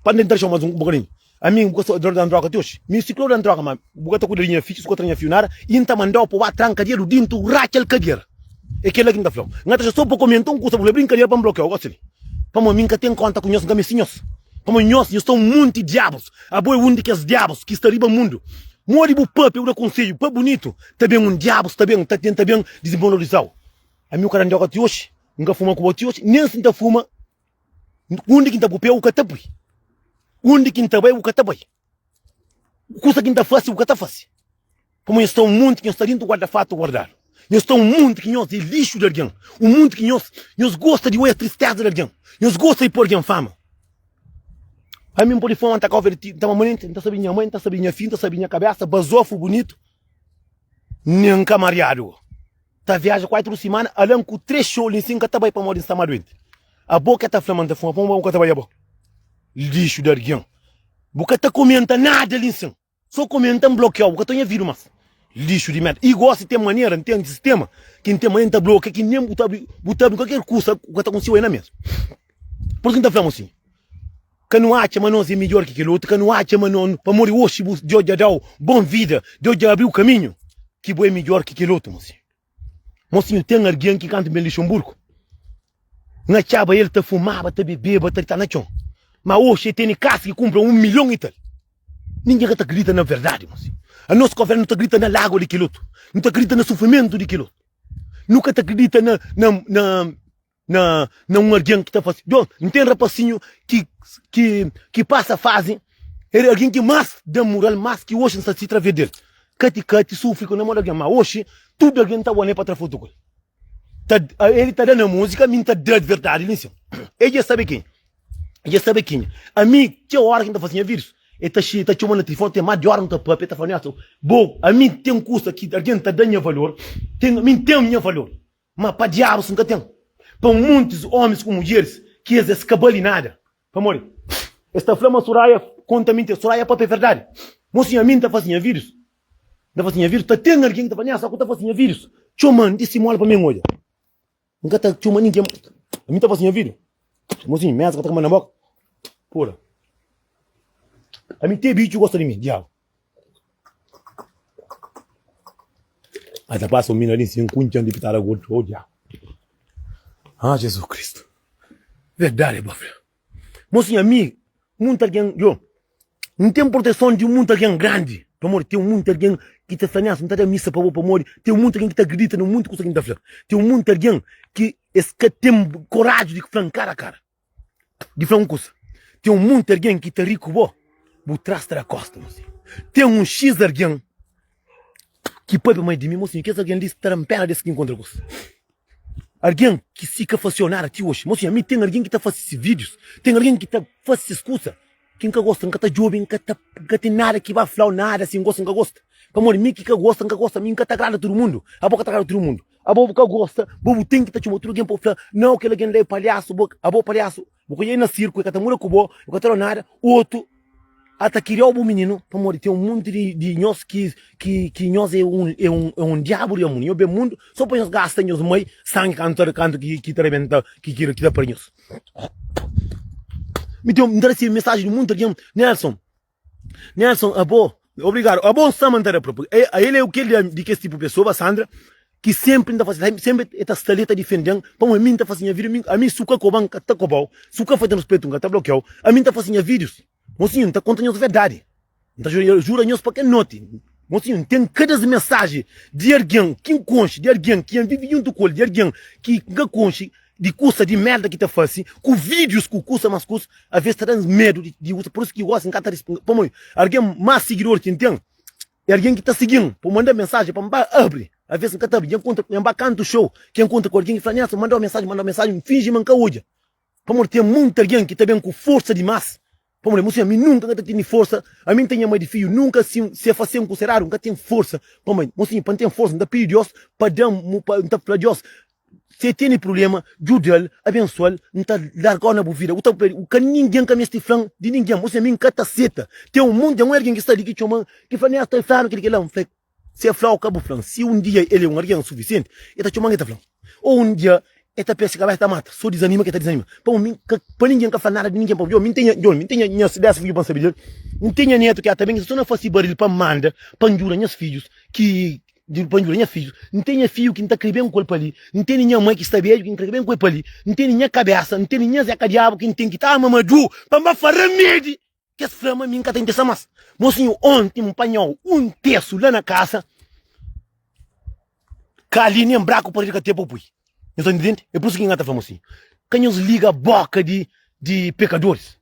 Pa N tenta txeu mas un bokadinhu. Ami bu ka sta dan droga ti oxi. Mi si klo dan droga ma bu ka ta kuida di nha fidju, si ku ka tra nha fidju nada, i N ta mandau pa bu ba tranka dedu dintu ratxa el kadera. E kela ki N ta flau. N ka ta txeu so pa komenta un kusa bu fla brinkadera pa N blokiau gosi li. Pamo mi N ka ten konta ku nhos, N ka mesti nhos. Pamo nhos, nhos sta un munti diabus. Abo e un di kes diabus ki sta riba mundu. Modi bu papia, bu da konsedju pa bunitu, ta ben un diabus ta ben ta tenta ben dismoralizau. Ami bu ka dan droga ti oxi. N ka fuma ku bo ti oxi, nen si N ta fuma, undi ki N ta pui pé bu ka ta pui, undi ki N ta bai bu ka ta bai, kusa ki N ta fase bu ka ta fase. Pamodi nhos sta un monti ki nhos sta dintu guarda-fatu guardadu. Nhos sta un monti ki nhos é lixu di algen, un monti ki nhos nhos gosta di oia tristeza di algen, nhos gosta di poi algen fama. Ami N pode fama, N ta kau N ta manenti, N ta sabe nha mai, N ta sabe nha fidju, N ta sabe nha kabesa, bazofu bunitu, nen N ka mariadu. Ta viaja 4 simana, ala-m ku 3 xou li nsin, N ka ta bai pamodi N sta ma duenti. Abo ke ta fla ma N ta fuma, pamodi bu ka ta bai abo? Lixu di algen. Bu ka ta komenta nada li nsin. So komenta n blokiau bu ka ta nha vida mas lixu di merda i gosi ten manera n ten sistema ki n ten manera n ta blokia ki nen bu ta abri bu ta abri kualker kusa bu ka ta konsigi oia na mes por isu ki n ta fla mo sin ka nu atxa ma nos e midjor ki kel otu ka nu atxa ma no pamodi oxi bu Deus dja dau bon vida Deus dja abriu kaminhu ki bo e midjor ki kel otu mo sin. Mosinhu, ten algen ki kantu ben Luxemburgu, N atxaba el ta fumaba, ta bebeba, ta dita na txon. Ma oxi el tene kasa ki kunpra un milhon i tal. Ningen ka ta kridita na verdadi, mosinhu. Anos Kóvera nu ta kridita na lágua di kel otu, nu ta kridita na sufrimentu di kel otu, nu ka ta kridita na, na, na. na na un algen ki ta fase Djon, N ten rapasinhu ki ki ki pasa fazi El é algen ki más da mural más ki oxi N sta si traves del Kati kati sufri ku na mô di algen má oxi tudu algen ta wane pa tra fotu ku el Ta el ta da na múzika mi N ta da di verdadi li nsin El dja sabe kenha El dja sabe kenha Ami txeu óra ki N ta fase nha vídius El ta xi ta txoma na tilifoni ten más di óra nu ta papia El ta fla Nelson bo ami ten kusa ki algen ta da nha valor ten ami N ten nha valor Ma pa diabus N ka ten. Pa muntis omis ku mudjeris ki es es ka bali nada. Pamodi es ta fla ma Suraia konta mintira. Suraia papia verdadi. Mosinhu, ami N ta fasi nha videos. N ta fasi nha videos. Ta ten algen ki ta fla, Nha, sa ku ta fasi nha videos. Txoma-m di simola pa mi N odja. N ka ta txoma ningen. Ami N ta fasi nha video. Mosinhu, mesa ka ta kama na boka. Pura. Ami te bitxu gosta di mi, diabu. Ai ta pasa un mina li sin kuntxan di pitada gordu. Oh diabu. Ah, Jesus Cristo. Verdade bo fla. Mosinhu, ami, munta algen, yo, N ten proteson di munta algen grandi. Pamodi ten munta algen ki ta fla, Nelson, N ta da misa pa bo pamodi ten munta algen ki ta akredita na munti kusa ki N ta fla. Ten munta algen ki es ka ten koraji di fla-m kara a kara. Di fla un kusa, ten un monti algen ki ta ri ku bo, bu tras ta da kosta, mosinhu. Ten un xis algen ki papia mai di mi, mosinhu, kes algen li ta da-m pena des ki nkontra ku es. Algen ki si ka fase-u nada ti oxi, mosinhu, ami ten algen ki ta fase si vídius, ten algen ki ta fase ses kusa ki N ka gosta, N ka ta djobe, N ka ta, N ka ten nada ki ba fla-u nada si N gosta, N ka gosta. Pamodi mi ki ka gosta, N ka gosta, mi N ka ta agrada tudu mundu, abo ka ta agrada tudu mundu. Abo bu ka gosta, bo bu ten ki ta txoma tudu algen pa bu fla, Nau, kel algen la é palhasu, bo, abo palhasu, bu ka dja na sirku, e ka ta muda ku bo, e ka ta da-u nada. Otu a ta kria-u bu mininu, pamodi ten un monti di, di nhos ki, ki, ki nhos é un, é un, é un diabu di mundu. Nhos ben mundu so pa nhos gasta nhos mai sangi kantu ta, kantu ki, ki ta rebenta, ki, ki, ki ta pari nhos. Mi ten, N ta resebe mensaji di monti algen, Nelson, Nelson, abo, obrigado. Abo N sta ma N ta da propi. E, a el é kel di, di kes tipu pesoa, Sandra, ki sempri N ta fasi, sempri e ta sta li ta difenden, pamodi mi N ta fasi nha vida, mi, ami su ka koba N ka ta kobau, su ka falta ruspetu N ka ta blokiau, ami N ta fasi nha videos. Mosinhu, N ta konta nhos verdadi. N ta jura, jura nhos pa kel noti. Mosinhu, N ten kada mensaji di algen ki N konxe, di algen ki N vivi djuntu ku el, di algen ki N ka konxe, di kusa di merda ki ta fasi, ku videos, ku kusa mas kusa, aves ta dan medu di, di usa. Pur isu ki gosi N ka ta risponde. Pamodi algen mas sigidor ki N ten, é algen ki ta sigin pa manda mensaji pa N ba abri. Aves N ka ta abri. Dja N kontra, N ba kantu show ki N kontra ku algen ki fla, Nelson, mandau mensaji, mandau mensaji, N finji ma N ka odja. Pamodi ten munti algen ki ta ben ku forsa dimás. Pamodi mo sinhor, mi nunka N ka ta tene forsa, ami N ten nha mai di fidju, nunka si si e fase-m ku seradu, N ka ten forsa. Pamodi, mo sinhor, pa N ten forsa, N ta pidi Dios pa da-m, pa N ta fla Dios, si e tene prubléma, djuda-l, abensoa-l, N ta larga-u na bu vida. Bu ta ka ningen ka meste fla-m di ningen. Mo sinhor, mi N ka ta seta. Ten un monti, ten un algen ki sta li ki txoma-m, ki fla, Nesta, e fla-nu kel-li, kel-la. N fla, Si el fla-u, ka bu fla-m. Si un dia el é un algen sufisienti, el ta txoma-m, el ta fla-m. Ô un dia el ta pesa kabésa, el ta mata. Sô dizanima ki el ta dizanima. Pamodi mi ka, pa ningen ka fla nada di ningen. Pamodi mi N ten nha, djobe, mi N ten nha, nhas 10 fidju pa N sabe di el. N ten nha nétu ki ata ben, ki sta sô na fase baril pa N manda, pa N djuda nhas fidjus ki, pa N djuda nha fidjus. N ten nha fidju ki N ta kre ben ku el pa li. N tene nha mai ki sta bedju ki N kre ben ku el pa li. N tene nha kabésa, N tene nha Zé Kadiabu ki N ten ki ta ama madu pa N ba fla ramedi. Kes fla ma mi N ka ta interesa más. Mosinhu, onti N panha-u un tersu la na kasa, ka li nen braku paredi ka ten pa bu pui. Nhos ta ntende? É pur isu ki N ka ta fla mosinhu, ka nhos liga bóka di di pekadoris.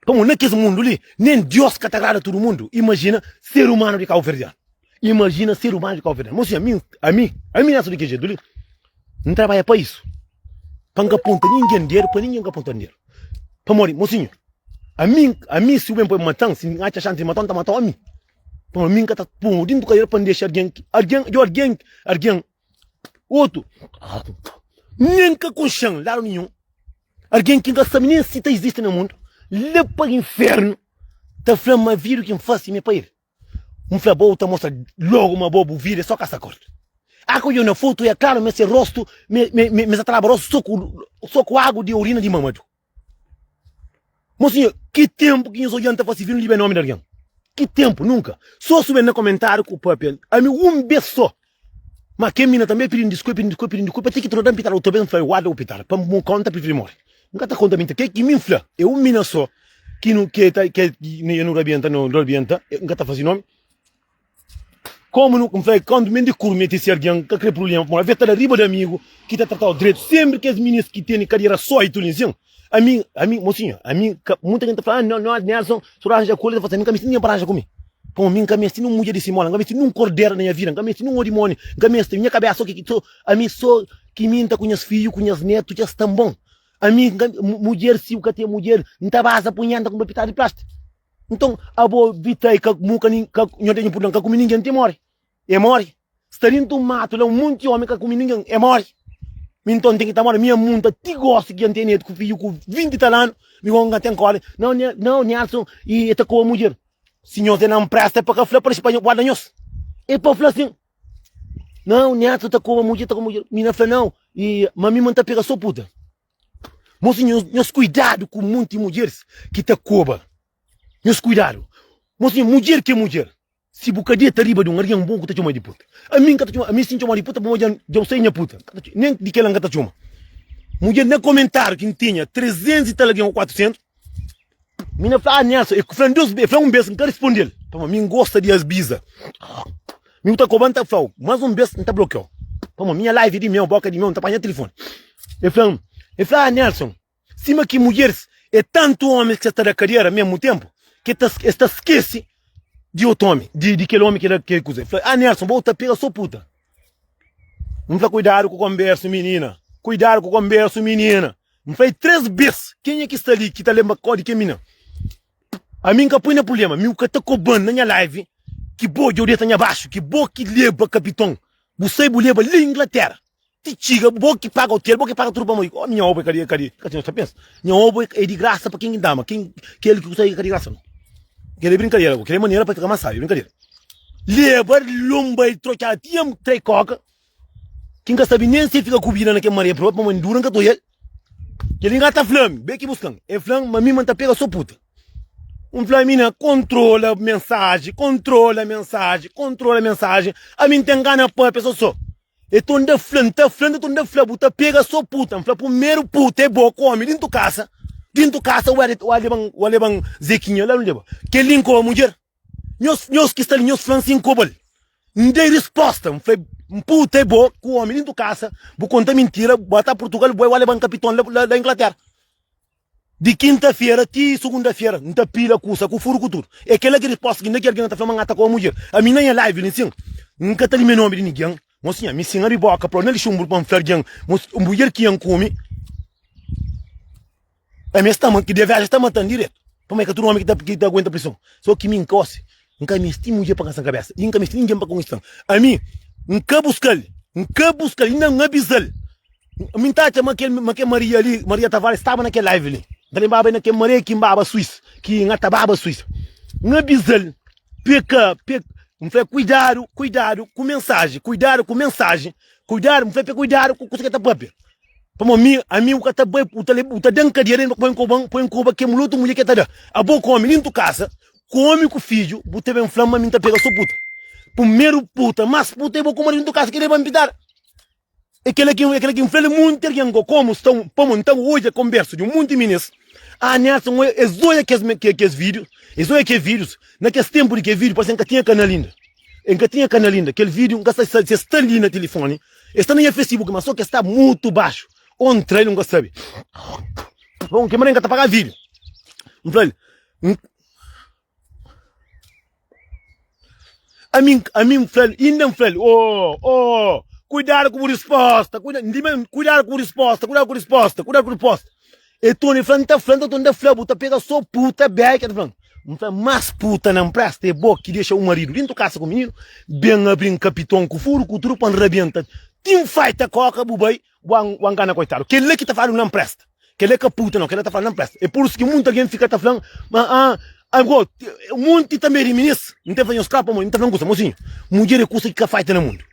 Pamodi na kes mundu li, nen Diós ka ta agrada tudu mundu. Imajina ser umanu di kauverdianu. Imajina ser umanu di kauverdianu. Mosinhu, ami, ami, ami nasa di kel jetu li, N trabadja pa isu. Pa N ka ponta ningen dedu, pa ningen ka ponta-m dedu. Pamodi, mosinhu, ami, ami si bu ben poi mata-m, si N atxa xansi di mata-u, N ta mata-u ami. Pamodi mi N ka ta pô-u dintu kadera pa N dexa algen, algen, djo algen, algen otu, nen ka konxe-m ladu ninhun, algen ki N ka sabe nen si ta izisti na mundu, la pa infernu, ta fla-m ma vida ki N fase mi é pa el. N fla, bo ta mostra logu ma bo bu vida é so kasa kortu. A ka odja na fotu é klaru ma se rostu, me sa ta laba rostu so ku so ku agu di orina di mamadu. Mosinha, ki tenpu ki nhos odja N ta fase vídiu libia nomi di algen? Ki tenpu? Nunka. So su ben na komentariu ku papia ami un bes so. Ma kel mina tanbe pidi-m diskulpa, pidi-m diskulpa, pidi-m diskulpa ti ki torna da-m pitada otu bes N fla, guarda bu pitada pa N konta prifiri more. N ka ta konta mintira. Ke ki mi N fla é un mina so ki nu ki ta ki nu rabienta nu rabienta N ka ta fase nomi. Komu nu N fla kantu mi di kurmeti si algen ka kre prubléma pamodi avê ta da riba di amigu ki ta tratau dretu senpri kes minis ki tene kadera soitu li nsin ami ami mosinhu ami ka munta gen ta fla ah no no Nelson su ranja ku el ta fla mi ka misti ningen pa ranja ku mi pamodi mi N ka mesti nun mudjer di simola N ka mesti nun kordera na nha vida N ka mesti nun odimoni N ka mesti nha kabesa so ki so ami so ki mi N ta ku nhas fidju ku nhas netu dja sta bon ami N ka mudjer si bu ka ten mudjer N ta baza punhenta ku un pitada di plástiku. Nton, abo bita i ka muka nin ka nho ten purdan ka kumi ningen ti mori. E mori. Sta dintu un matu la un monti omi ka kumi ningen e mori. Mi nton ten ki ta mori mi amunta ti gosi ki N ten netu ku fidju ku 20 tal anu mi gosi N ka ten kore. Nau nau Nelson i e ta koba mudjer. Si nhos e na npresta e pa ka fla pa pa guarda nhos. E pa fla sin. Nau Nelson ta koba mudjer ta koba mudjer. Mi na fla nau i ma mi ma N ta pega so puta. Mosi nhos, nhos kuidadu ku munti mudjeris ki ta koba. Nhos kuidadu. Mosi, mudjer ki é mudjer. Si bu ka deta riba di un algen bon ku ta txoma di puta. Ami N ka ta txoma, ami si N txoma di puta pamodi dja dja bu sai nha puta. N ka ta nen di kela N ka ta txoma. Mudjer na komentariu ki N tinha 300 i tal algen ou 400, mi na fla, ah Nelson, e fla-m dos be, e fla-m un bes, N ka risponde-l. Pamodi mi N gosta di abiza. Mi bu ta koba N ta fla-u, mas un bes N ta blokia-u. Pamodi minha live é di meu, boka é di meu, N ta panha tilifoni. E fla-m, e fla, ah Nelson, sima ki mudjeris é tantu omis ki sa ta da kadera mesmu tenpu, ki ta, es ta skese di otu omi, di, di kel omi ki da kel kuza. E fla, ah Nelson, bo ta pega so puta. N fla, kuidadu ku konbersu, minina, kuidadu ku konbersu, minina. N fla-i 3 bes, kenha ki sta li ki ta lenbra kó di kel minina? Ami N ka poi na prublema, mi bu ka ta koba-m na nha live ki bo dja bu deta nha baxu, ki bo ki leba kapiton, bu sai bu leba li Inglatera. Ti txiga, bo ki paga otel, bo ki paga tudu pamodi oh, nha obo é ka di, ka di, ka nhos ta pensa. Nha obo é di grasa pa ken ki ta ama, ken kel ki ku sai é ka di grasa no. Kel é brinkadera, kel é manera pa fika mas sabi, brinkadera. Leba lomba e trotxada ti am trai koka, ki nka sabi nen si fika ku bida na kel maria propi, pamodi ndura nka ta oial. Kel li nka ta fla-m, be ki buskan, e fla-m ma mi ma nta pega so puta. N fla mina, kontrola mensaji, kontrola mensaji, kontrola mensaji, ami nten gana papia so so. E tonda fla, N ta fla, N ta tonda fla, bu ta pega so puta. N fla, pumeru puta é bo ku omi dintu kasa, dintu kasa u leba-m, u leba-m Zekinha la, nu leba. Kel-li N koba mudjer? Nhos, nhos ki sta li, nhos fla-m si N koba-l. N da-i risposta, N fla, puta é bo ku omi dintu kasa, bu konta mintira, bu ata Purtugal, bu bai, u leba-m kapiton la, la Inglatera. Di kinta-fera ti sugunda-fera N ta pila kusa ku furu ku tudu. É kela ki risposta ki N da ki algen ta fla ma N ata ku mudjer. Ami na nha live li nsin N ka ta limia nomi di nigen. Mosinha, ami sin abri boka pa na lixumbru pa N fla algen mudjer ki N kume. Ami es ta ki deveja ta matan diretu. Pamodi é ka tudu omi ki ta ki ta aguenta prison. So ki mi N ka osi. N ka misti mudjer pa kansa-m kabesa i N ka misti ningen pa konkistan. Ami N ka buska-l, N ka buska-l inda N abiza-l. Mi N ta atxa ma kel ma kel Maria li, Maria Tavares staba na kel live li. N ta lenbraba el na kel Maria ki N baba Suísa, ki N ata baba Suísa. N abiza-l pa e ka, pa e, N fla kuidadu, kuidadu ku mensaji, kuidadu ku mensaji, kuidadu, N fla pa e kuidadu ku kusa ki el ta papia. Pamodi mi, ami bu ka ta bai, bu ta bu ta da-m kadia pa N koba-m, pa N koba kel otu mudjer ki el ta da. Abo ku omi dintu kasa, ku omi ku fidju, bu ta ben fla-m ma mi N ta pega so puta. Primeru puta, mas puta é bo ku maridu dintu kasa ki leba-m pitada. É kela ki é kela ki N fla-l munti algen go komu sta un pamo N ta odja konbersu di un munti minis ah Nelson oia es oia kes kes vídiu es oia kes vídius na kes tenpu di kes vídiu parse N ka tinha kanal inda N ka tinha kanal inda kel vídiu N ka sa si es sta li na tilifoni. E sta na nha Facebook ma so ke sta mutu baxu. O N tra-l N ka sabe. Bon, ke manera N ka ta paga video. N fla-l, N Ami, ami N fla-l, inda N fla-l, oh, oh, kuidadu ku bu risposta, kuida, di ma, kuidadu ku bu risposta, kuidadu ku risposta, kuidadu ku risposta. E Tony fla, N ta fla, N ta torna ta fla, bu ta pega so puta beka, ta fla-m. N fla, mas puta na npresta é bo ki dexa bu maridu dintu kasa ku mininu, ben abri-m kapiton ku furu ku tudu pa N rabenta ti N faita koka bu bai, Bu bu ngana koitadu. Kel-la ki ta fladu na npresta. Kel-la é ka puta nau, kel-la ta fladu na npresta. É pur isu ki munti algen fika ta fla-m ma ah, ago, munti tanbe di minis, N ten fla nhos klaru pamodi N ta fla un kusa, mosinhu, mudjer é kusa ki ka faita na mundu.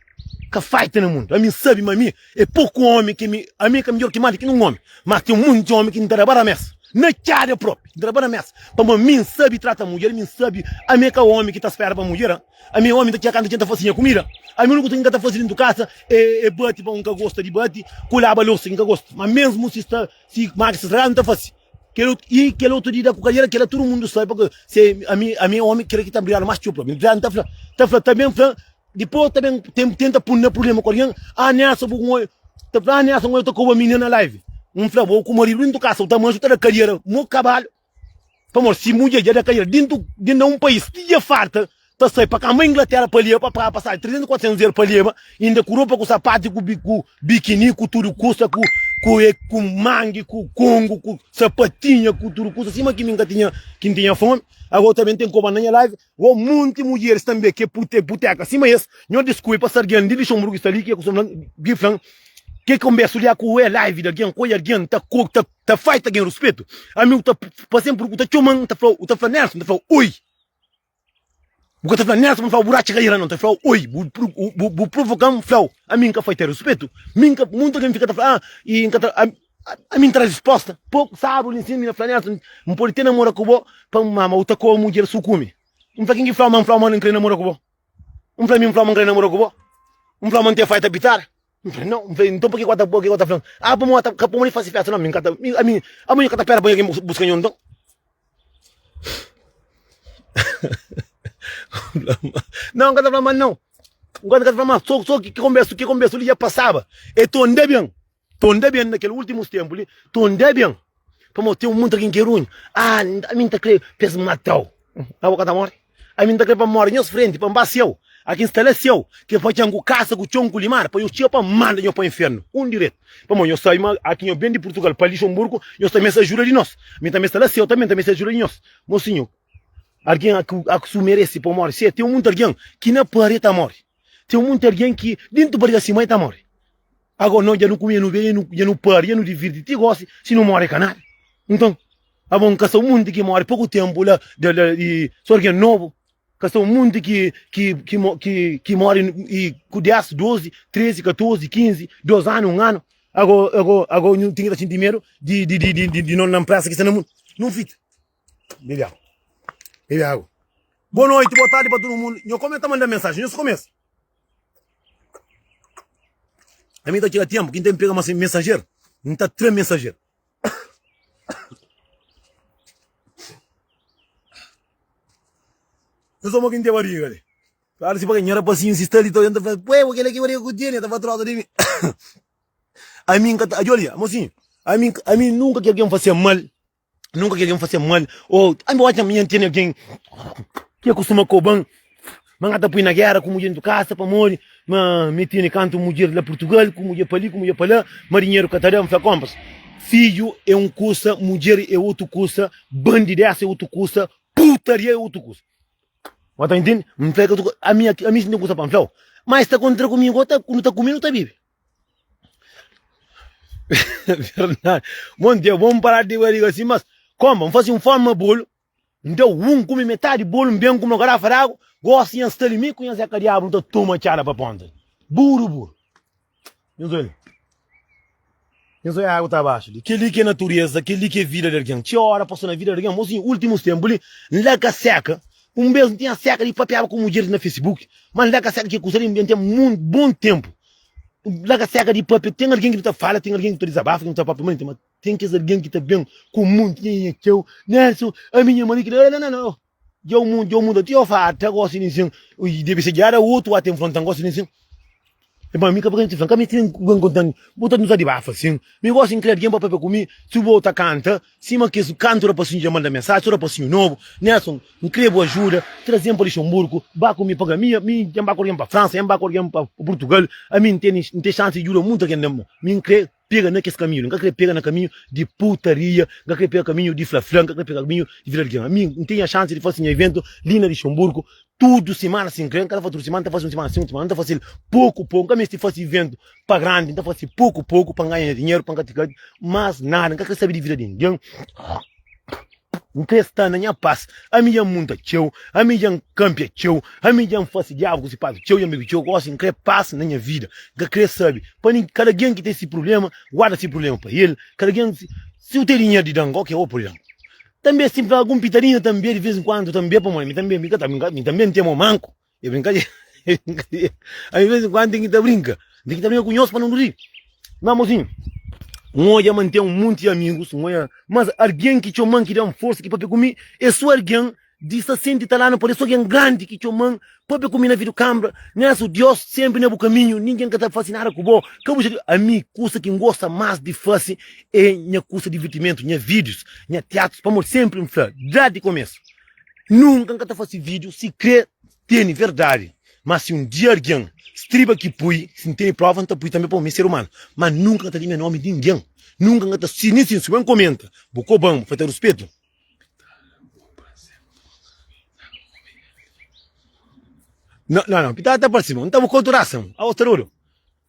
Ka faita na mundu. Ami N sabe ma mi é poku omi ki mi, ami é ka midjor ki mati ki nun omi, mas ten munti omi ki N ta da ba ramesa. Na txada propi, N ta da ba ramesa. Pamodi mi N sabe trata mudjer, mi N sabe, ami é ka omi ki ta spera pa mudjer, ah. Ami omi ta txeka kantu txenta fasi nha kumida. Ami uniku kusa ki N ka ta fasi dentu kasa é bati pa un ka gosta di bati ku laba losa ki N ka gosta. Ma mesmu si sta si maki sta stragadu N ta fasi. Kel otu i kel otu di da ku kadera kela tudu mundu sabi pabia se ami ami é omi kila ki ta brigadu mas txeu propi. N ta fla ta fla ta ben fla dipos ta ben ten tenta pun na prublema ku algin ah Nelson bu ku ta fla ah Nelson bu ta koba minina na live. N fla bo ku maridu dentu kasa bu ta manxu bu ta da kadera mo kabalu. Pamodi si mudjer dja da kadera dintu di na un país ti dja farta ta sai pa kamba Inglatera pa leba pa paga pasaji 300 400 euro pa leba inda ku ropa ku sapatu ku ku bikini ku tudu kusa ku ku e ku mangi ku kongu ku sapatinha ku tudu kusa sima ki mi nka tinha ki ntinha fomi agora ta ben ten koba na nha live o munti mudjeris tanbe ke pute puteka sima es nho diskuipa si argen di Luxemburgo sta li ke kustuma fla ki flan ke konbersu li ku e live di argen ku oi argen ta ku ta Ta fai ta gen ruspetu. Ami u ta pa senpri u ta txoman, u ta fla, u ta fla Nelson, u ta fla oi. Bu ka ta fla Nelson, bu fla buraca ka ira não, ta fla oi, bu bu bu provocan, flau, ami nka fai ta ruspetu. Mi nka muntu algen fika ta fla, ah, i nka ta ami nta resposta. Pouco sábado li nsin mi na fla Nelson, n pode te namora ku bo pa mama u ta koa mudjer su kume. N fla kin ki flau ma n flau ma n kre namora ku bo. N fla mi n flau ma n kre namora ku bo. N flau ma n te fai ta pitada. N fla, nau. N fla, nton pake ku ta pake ku ta fla-m? Ah, pamodi ta, ka pamodi fasi festa nau, mi N ka ta, mi, ami, ami nhu ka ta pera pa algen buska nhu nton? Nau, N ka ta fla ma nau. N ka ta fla ma so, so ki konbersu, ki konbersu li dja pasaba. E tonda ben. Tonda ben na kel últimus ténpu li, tonda ben. Pamodi ten munti algen ki é runhu. Ah, ami N ta krê pa es mata-u. Abo ka ta móre? Ami N ta krê pa N móre nhos frenti, pa N ba séu. Aki N sta la séu, ki pa txan ku kasa, ku txon, ku limada, pa nhos txiga pa N manda nhos pa infernu, un diretu. Pamodi nhos sabe ma aki nhos ben di Purtugal pa Lixonburgu, nhos ta meste ajuda di nos. Ami N ta meste sta la séu tanbe, N ta meste ajuda di nhos. Mosinhu, algen a ku su merese pa móre séu. Ten munti algen ki na pari ta móre. Ten munti algen ki dintu bariga si mai ta móre. Agora no dja nu kume, nu bebe, dja nu pari, dja nu divirti ti gosi, si nu more ka nada. Nton, abo N ka sta un munti ki more poku tempu la di so algen nobu, ka sta un munti ki ki ki ki ki more i ku 10, 12, 13, 14, 15, 2 anu, 1 anu. Ago ago ago nu ten ki ta sinti medu di di di di di no na npresa ki sta na mundu. Nu fita. Bebe agu. Bebe agu. Boa noite, boa tarde pa tudu mundu. Nho kome ta manda mensagem, nho komesa. Ami ta txiga tempu ki N ten pega ma mensajer, N ta tra mensajer. Eu sou mo ki N ten bariga li. Claro, si pa nha rapasinhu si sta li ta ta fla, "Pue, bo kela ki bariga ku tene", ta fa trosa di mi. Ami N ka ta, odja li, mosinhu, ami ami nunka ki algen fase mal. Nunka ki algen fase mal ô ami odja mi N tene algen ki kustuma koba-m ma N ka ta pui na géra ku mudjer dentu kasa pamodi ma mi tene kantu mudjer la Purtugal ku mudjer pa li ku mudjer pa la ma dinheru ka ta da. N fla konpas fidju é un kusa mudjer é otu kusa bandidesa é otu kusa putaria é otu kusa. Bo ta intende? N fla ami ami si N ten kusa pa N fla-u ma es ta kontra ku mi nu ta kume nu ta bibi. Verdade. Bom dia, bom parar de barriga assim, mas como? N fazer um forma bolo, N deu um, come metade bolo, N bem com uma garrafa de água, gosto de estar ali, me conhece a diabo, não toma tchada para ponta. Buro, buro. Nhos olha. Nhos olha a água tá abaixo ali. Aquele que é natureza, aquele que é vida de alguém. Tinha hora passou na vida de alguém, mocinho, últimos tempos ali, N lá com seca. Um vez não tinha seca de papiava com mulheres na Facebook, mas lá com seca que custa ali, tem um bom tempo. Larga seka di papia. Ten algen ki nu ta fala, ten algen ki nu ta dizabafa, ki nu ta papia manti, ma ten kes algen ki ta ben ku monti nha nha txeu. Nelson, ami nha mani kila, la la la. Dja u mundu, dja u muda ti ofarta gosi ninsin. Ui, debe ser dja da otu ate nfrontan gosi ninsin. E pa mi ka pa fla, ka meste nen kontan, bu ta uza di bafa sin. Mi gosi N kre algen pa papia ku mi, si bu ta kanta, sima kes kantu rapasinhu dja manda mensaji, so rapasinhu nobu, Nelson, N kre bu ajuda, traze-m pa Luxemburgu, ba ku mi pa mi, mi dja N ba ku algen pa Fransa, dja N ba ku algen pa Purtugal, ami N tene, N ten xansi di djuda mutu algen na mi N kre pega na kes kaminhu li, N ka kre pega na kaminhu di putaria, N ka kre pega kaminhu di fla-fla, N ka kre pega kaminhu di vida algen. Ami N ten nha xansi di fase nha iventu li na Luxemburgu, Tudu simana si N kre, N ka ta fase tudu simana, N ta fase un simana si, un simana, N ta fase-l poku poku, N ka meste fase iventu pa grandi, N ta fase poku poku pa N ganha nha dinheru, pa N ka fika mas nada, N ka kre sabe di vida di ningen, N kre sta na nha pas. Ami dja N munta txeu, ami dja N kanpia txeu, ami dja N fase diabu ku si patu txeu, dja N bebe txeu, gosi N kre pas na nha vida, N ka kre sabe pa nin, kada algen ki ten si prubléma, guarda si prubléma pa el, kada algen, si bu ten dinheru di da-m, ok, ô pode da-m. Tanbe si N fla algun pitadinha tanbe di vez en kuandu tanbe pamodi mi tanbe mi ka ta mi tanbe N ten mo manku e brinkadeira e brinkadeira ami di vez en kuandu ten ki ta brinka N ten ki ta brinka ku nhos pa no ri ma mozinhu N odja ma N ten un monti di amigus N odja mas algen ki txoman ki dan forsa ki papia ku mi e so algen di sta senti ta la na pode so algen grandi ki txoman papia ku mi na video kambra Nelson Dios senpri na bu kaminhu ningen ka ta fasi nada ku bo ka bu ami kusa ki N gosta mas di fasi É nha kusa divirtimentu, nha vídius, nha tiatrus, pamodi senpri N fla dá di komesu, nunka N ka ta fase vídiu si kre tene verdadi, má si un dia algen striba ki pui, si N tene prova N ta pui tanbe pamodi mi é ser umanu, má nunka N ka ta limia nomi di ningen, nunka N ka ta, si nin si bu ben komenta, bu koba-m, bu falta ruspetu. Nau, nau, ta ta parse-m, N ta bu ka otu rasa, aos ta dodu.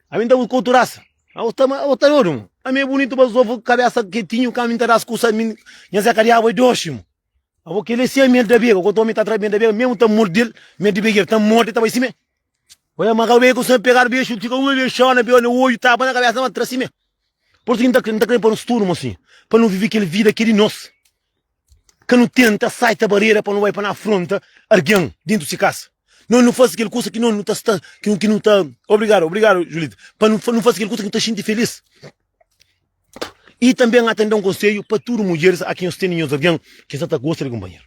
Ami nta ku otu rasa. Abo ta abo ta dodu mo. Ami é bunitu pa zofu kabesa ketinhu ka ami nta das kusa ami nha zeka diabu é doxi mo. Abo keli é si ami el da bega ku otu omi ta tra mi da bega mesmu ta mordel mi di bega ta morde ta bai sime. Oia ma ka bega ku sangue pegadu bexu fika uma bexona beo na oju tapa na kabesa ma tra sime. Por isso ki nta nta kre pa nos tudu mo si pa nu vivi kel vida ki é di nos. Ka nu tenta saita barera pa nu bai pa nu afronta argen dentu si kasa. Nos nu fasi kel kusa ki nos nu ta sta ki nu ta obrigadu obrigadu Julita pa nu nu fasi kel kusa ki nu ta xinti felis. I tanbe N ta da un konsedju pa tudu mudjeris a ki nhos tene nhos argen ki sa ta gosta di kunpanheru.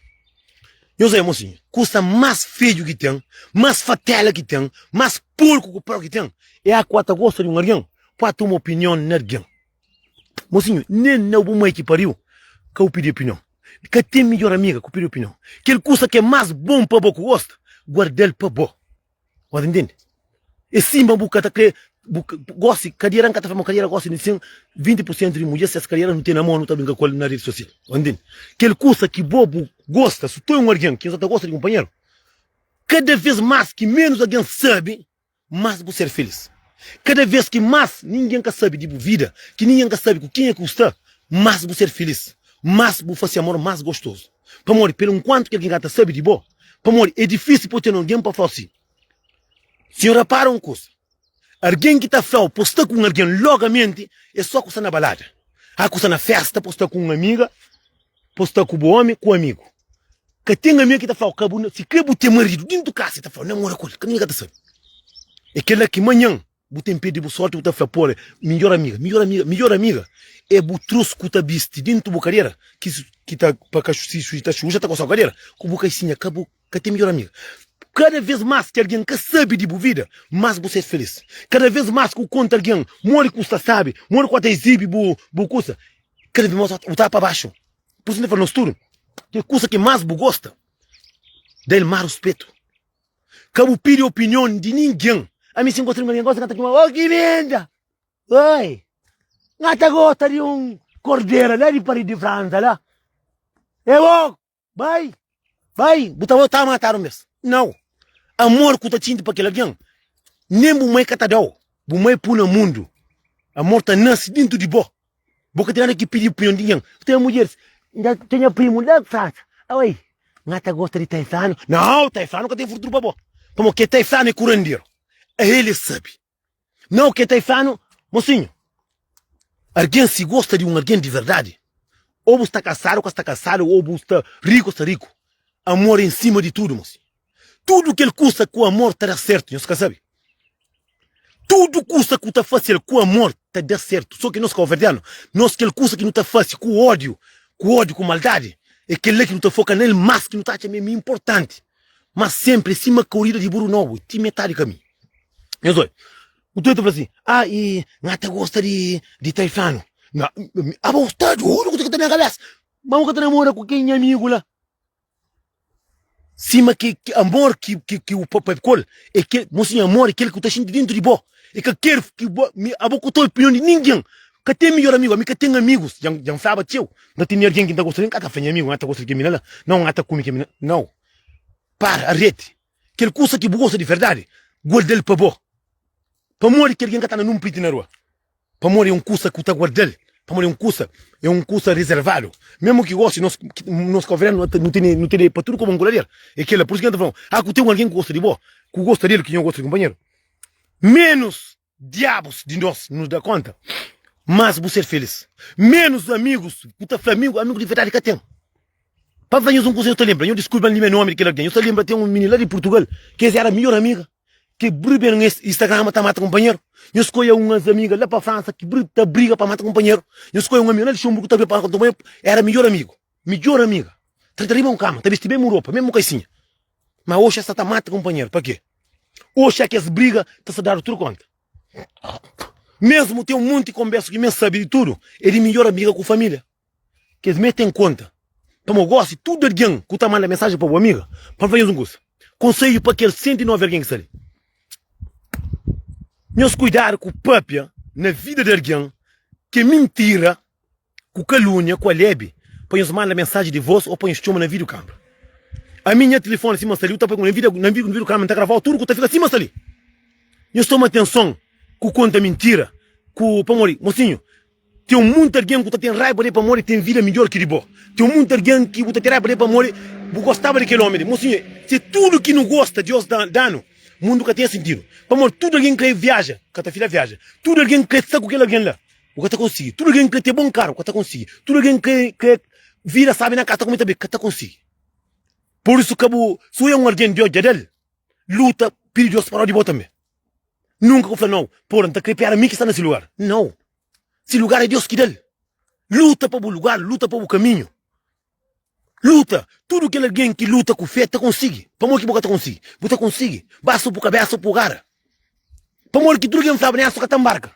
Nhos oia mosinhu, kusa mas fedju ki ten, mas fatela ki ten, mas porku ku prau ki ten é a ku a ta gosta di un argen pa toma opinion na argen. Mosinhu, nen na bu mai ki pariu ka bu pidi opinion. Ka ten midjor amiga ku pidi opinion. Kel kusa ki é más bon pa bo ku gosta, guarda-l pa bo. Bu ta ntende? É sima bu ka ta kre, bu gosi, kadiera, N ka ta fla ma kadiera gosi di sen 20 pur sentu di mudjer, ses kadiera nu ten na mon, nu ta brinka ku el na redi sosial. Bu ta ntende? Kel kusa ki bo bu gosta, si tu é un algen ki sa ta gosta di kunpanheru, kada vez más ki ménus algen sabe, más bu ser filís. Kada vês ki más ningen ka sabe di bu vida, ki ningen ka sabe ku kenha ki bu sta, más bu ser filís, más bu fase amor más gostozu. Pamodi pelu nkuantu ki algen ka ta sabe di bo, pamodi é difísil pa bu ten algen pa fla-u si. Sinhor rapara un kusa, algen ki ta fla-u pa bu sta ku un algen logamenti é só ku sta na balada, a ku sta na festa pa bu sta ku un amiga, pa bu sta ku bu omi, ku amigu. Ka ten amiga ki ta fla-u ka bu si kre bu ten maridu dintu kasa, i ta fla-u namora ku el, ka ninguém ka ta sabe. É kel-la ki manhan bu ten perde bu sorti bu ta fla pô midjor amiga, midjor amiga, midjor amiga é bu trus ku ta bisti dintu bu kadera ki ki ta pa ka si si ta xuxa ta kosa-u kadera ku bu kaisinha ka bu ka ten midjor amiga. Kada vez mas ki algen ka sabe di bu vida, mas bu ser felis. Kada vez mas ku konta algen modi ku sta sabe, modi ku ta izibi bu bu kusa, kada vez mas bu ta pa baxu. Pur isu N ta fla nos tudu, Ke kusa ki más bu gosta, da el más ruspetu. Ka bu pidi opinion di ningen. Ami si N gosta di un algen, gosi N ka ta txoma, Oh, ki linda! Oi! N ka ta gosta di un kordera la di Paris di Fransa la. E bo, bai! Bai, bu ta ta matadu mes. Nau. Amor ku ta xinti pa kel algen, nen bu mai ka ta dau. Bu mai pui na mundu. Amor ta nase dintu di bo. Bo ka ten nada ki pidi opinion di ningen. Ten mudjeris, N ten nha primu la Fransa. Oi, N ta gosta di Taiflanu. Nau, Taiflanu ka ten futuru pa bo. Pamodi ke Taiflanu é kuranderu. El é sabi. Nau, ke Taiflanu, mosinhu, algen si gosta di un algen di verdadi, ô bu sta kasadu ô ka sta kasadu, ô bu sta riku ô sta riku, amor é ensima di tudu, mosinhu. Tudu kel kusa ku amor ta da sertu, nhos ka sabe? Tudu kusa ku ta fase-l ku amor ta da sertu. So ki nos kauverdianu, nos kel kusa ki nu ta fase ku ódiu, ku ódiu, ku maldadi, é kel-la ki nu ta foka na el más, ki nu ta atxa ma é inportanti. Má senpri é sima korida di buru nobu, ti metadi kaminhu. Nhos oi! Bu ta fla si, ah, i N ta gosta di di tai flanu. Na, abo sta dodu ku ta na kabesa. Ma bu ka ta namora ku kel nha amigu la. Sima ki, ki amor ki, ki, ki u papia ku el, é kel, mosinhu, amor é kel ki bu ta xinti dentu di bo. É ka kel ki bo, mi, abo ku ta opinion di ningen. Ka ten midjor amigu, ami ka ten amigus. Dja, dja N flaba txeu, N ka ten algen ki N ta gosta di, N ka ta fla nha amigu, N ka ta gosta di kel mina la. Nau, N ka ta kume kel mina. Nau. Para, arete. Kel kusa ki bu gosta di verdadi, guarda-l pa bo. Pamodi ki algen ka ta anda nunpriti na rua? Pamodi é un kusa ku ta guarda-l, pamodi é un kusa, é un kusa rezervadu. Memu ki gosi nos, nos kabuverdianu nu ta, nu tene, nu tene pa tudu kobon ku lader. É kela, pur isu ki N ta fla-u, ah, ku ten un algen ku gosta di bo, ku gosta del ki nho gosta di kunpanheru. Menus diabus di nos nu da konta, mas bu ser felis. Menus amigus ku ta fla amigu, amigu di verdadi ka ten. Pa N fla nhos un kusa, nhos ta lenbra, nhos diskulpa-m di me nomi di kel algen, nhos ta lenbra ten un mininu la di Purtugal, ki es era midjor amiga. Ki briga na Instagram ta mata kunpanheru. Nhos skodje unhas amiga la pa Fransa ki ta briga pa mata kunpanheru. Nhos skodje un amiga la Luxemburgo ta briga pa mata kunpanheru. Era midjor amigu, midjor amiga. Ta ta riba un kama, ta bisti mesmu ropa, mesmu kaisinha. Ma oxi es sa ta mata kunpanheru. Pa ke? Oxi kes briga ta sta dadu tudu konta. Mesmu ten un monti konbersu ki mi sabi di tudu, é di midjor amiga ku familia. Kes mete en konta. Pamodi gosi tudu algen ku ta manda mensajen pa bu amiga, pa N fla nhos un kusa, konsedju pa kel 109 algen ki sta li, nhos kuidadu ku papia na vida di algen ki é mintira, ku kalunia, ku alebi, pa nhos manda mensajen di vos ô pa nhos txoma na vídiu kanbra. Ami nha tilifoni sima sta li, u ta poi ku na vídiu kanbra, N ta gravau tudu ku ta fika sima sta li. Nhos toma atenson ku konta mintira, ku pamodi, mosinhu, Ten munti algen ku ta ten raiba di el pamodi ten vida midjór ki di bo. Ten munti algen ki bu ta ten raiba di el pamodi bu gostaba di kel ómi li. Mosinhu, si tudu ki nu gosta Deus da-nu, mundu ka ten sintidu. Pamodi tudu algen krê viaja, ka ta fila viaja. Tudu algen krê sta ku kel algen la, bu ka ta konsigi. Tudu algen krê ten bon karu, ka ta konsigi. Tudu algen krê vida sábi na kasa, ta kume ta bebe, ka ta konsigi. Pur isu, ka bu si un algen di odja del, luta, pidi Deus pa di bo tanbê. Nunka ku fla nau, pora N ta krê pa éra mi ki sta na si lugar. Nau! Si lugar é Deus ki da-l. Luta pa bu lugar, luta pa bu kaminhu. Luta! Tudu kel algen ki luta ku fé ta konsigi. Pamodi ki bu ka ta konsigi? Bu ta konsigi. Basta bu kabésa bu gara. Pamodi ki tudu algen flaba Nelson ka ta nbarka?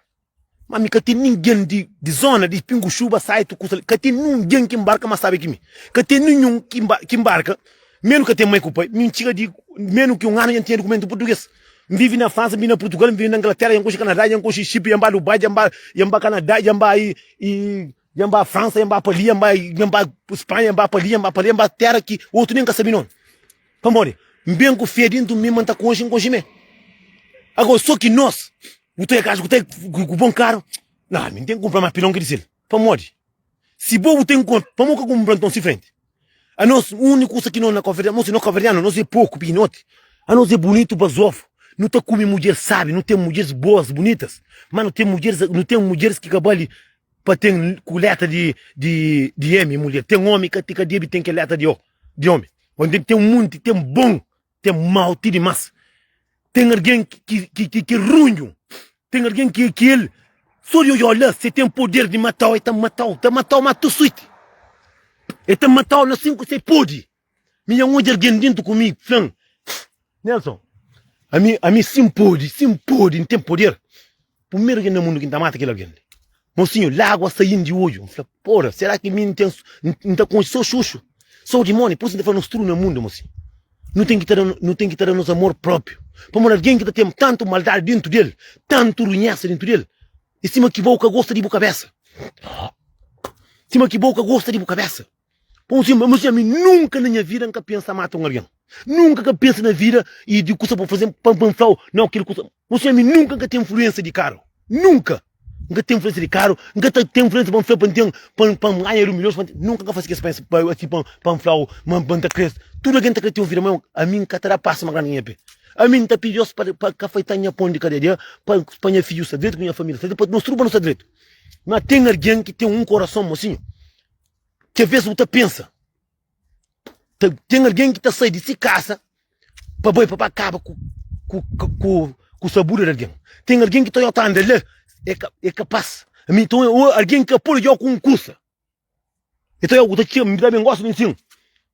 Ma mi ka ten ningen di di zona di Pinguxuba, Saitu, kusa li, ka ten ningen ki nbarka más sabi ki mi. Ka ten ninhun ki ki nbarka, menu ka ten mai ku pai. Mi N txiga di menu ki un anu dja N tinha dukumentu purtuges. N vivi na Fransa, N vivi na Purtugal, N vivi na Inglatéra, dja N konxe Kanadá, dja N konxe Xipri, dja N ba Dubai, dja N ba dja N ba Kanadá, dja N ba i i dja N ba Fransa, dja N ba pa li, dja N ba dja N ba Spanha, dja N ba pa li, dja N ba pa li, dja N ba téra ki otu nen ka sabe nomi. Pamodi? N ben ku fé dentu mi ma N ta konxe, N konxe mé. Agora, so ki nos Bu ta kaza ku ta ku bon karu? Na, mi ten kumpra ma pilon ki di sel. Pamodi? Si bo bu ten konta, pamo ka kumpra nton si frenti? Anos, uniku kusa ki no na Kabuverdianu, nos no Kabuverdianu, nos é poku, pikinoti. Anos é bunitu bazofu. Nu ta kume mudjer sabi, nu ten mudjeris boas, bunitas, ma nu ten mudjeris, nu ten mudjeris ki ka bali pa ten ku letra di di di M, mulher. Ten omi ka ka debi ten kel letra di O, di omi. Ten munti, ten bon Ten mau ti dimás. Ten algen ki, ki, ki, ki runhu. Ten algen ki, ki el sô di odja-u la, se ten poder di mata-u, el ta mata-u, ta mata-u ma tusuiti. El ta mata-u na sinku, se pode. Mi dja N odja algen dentu ku mi fla-m, Nelson, ami, ami si N pode, si N pode, N ten poder, Primeru algen na mundu ki N ta mata kel algen li. Mosinhu, lágua sai-m di odju. N fla, Pora, sera ki mi N ten, N ta konxe so xuxu, so dimóni? Pur isu N ta fla, nos tudu na mundu, mosinhu, nu ten ki ta da, nu ten ki ta da nos amor própiu. Pamodi algen ki ta ten tantu maldadi dentu di el, tantu runhésa dentu di el, é sima ki bo ka gosta di bu kabésa. Sima ki bo ka gosta di bu kabésa. Pamodi mosinhu, ami nunka na nha vida N ka pensa mata un algen. Nunka ka pensa na vida i di kusa pa faze pa N fla-u, nau, kel kusa. Mosinhu, ami nunka N ka ten influensa di karu. Nunka N ka ten influensa di karu. N ka ta ten influensa pa N fla pa N ten pa pa N ganha milhons. Nunka N ka fase kes pensa pa asi pa pa N fla-u ma N ta kre. Tudu algen ta kre ten un vida, ma ami N ka ta da pasu ma grandi ki nha pe. Ami N ta pidi Deus pa pa ka faita nha pon di kada dia, pa pa nha fidju sta dretu, ku nha familia sta dretu, pa nos tudu pa nu sta dretu. Ma ten algen ki ten un korason, mosinhu. Ki ves bu ta pensa ta ten algen ki ta sai di si kasa pa bai pa ba kaba ku ku ku ku sabura di algen. Ten algen ki ta oiau ta anda la e ka e kapas. Ami nton o algen ki ka pode oiau ku un kusa. E ta oiau ku ta txiga mi ta ben gosta di nsin.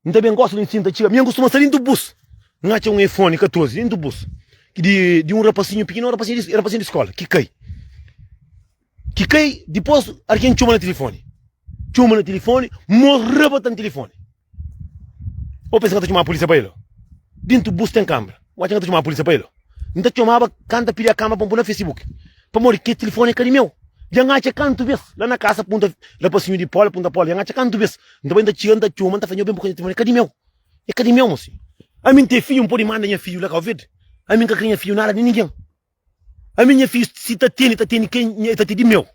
Mi ta ben gosta di nsin ta txiga. Mi N kustuma sta dentu bus. N atxa un iPhone 14 dentu bus. di di un rapasinhu pikinoti, rapasinhu di rapasinhu di skola ki kai. Ki kai, dipôs algen txoma na tilifoni. Txoma na tilifoni, mos rabata-m tilifoni. Ô pensa N ka ta txomaba pulísia pa el? Dentu bus ten kanbra. N atxa N ka ta txomaba pulísia pa el? N ta txomaba kantu pidi kanbra pa N poi na Facebook. Pamodi kel tilifoni é ka di meu. Dja N atxa kantu bes la na kasa punta rapasinhu di Paula, punta Paula, dja N atxa kantu bes. N ta bai N ta txiga N ta txoma N ta fla nho ben bu ka nha tilifoni é ka di meu. É ka di meu mosinhu. Ami N ten fidju N pode manda nha fidju la Kau Verdi? Ami N ka kre nha fidju nada di ningen. Ami nha fidju si ta tene ta tene ken nha ta ten di meu.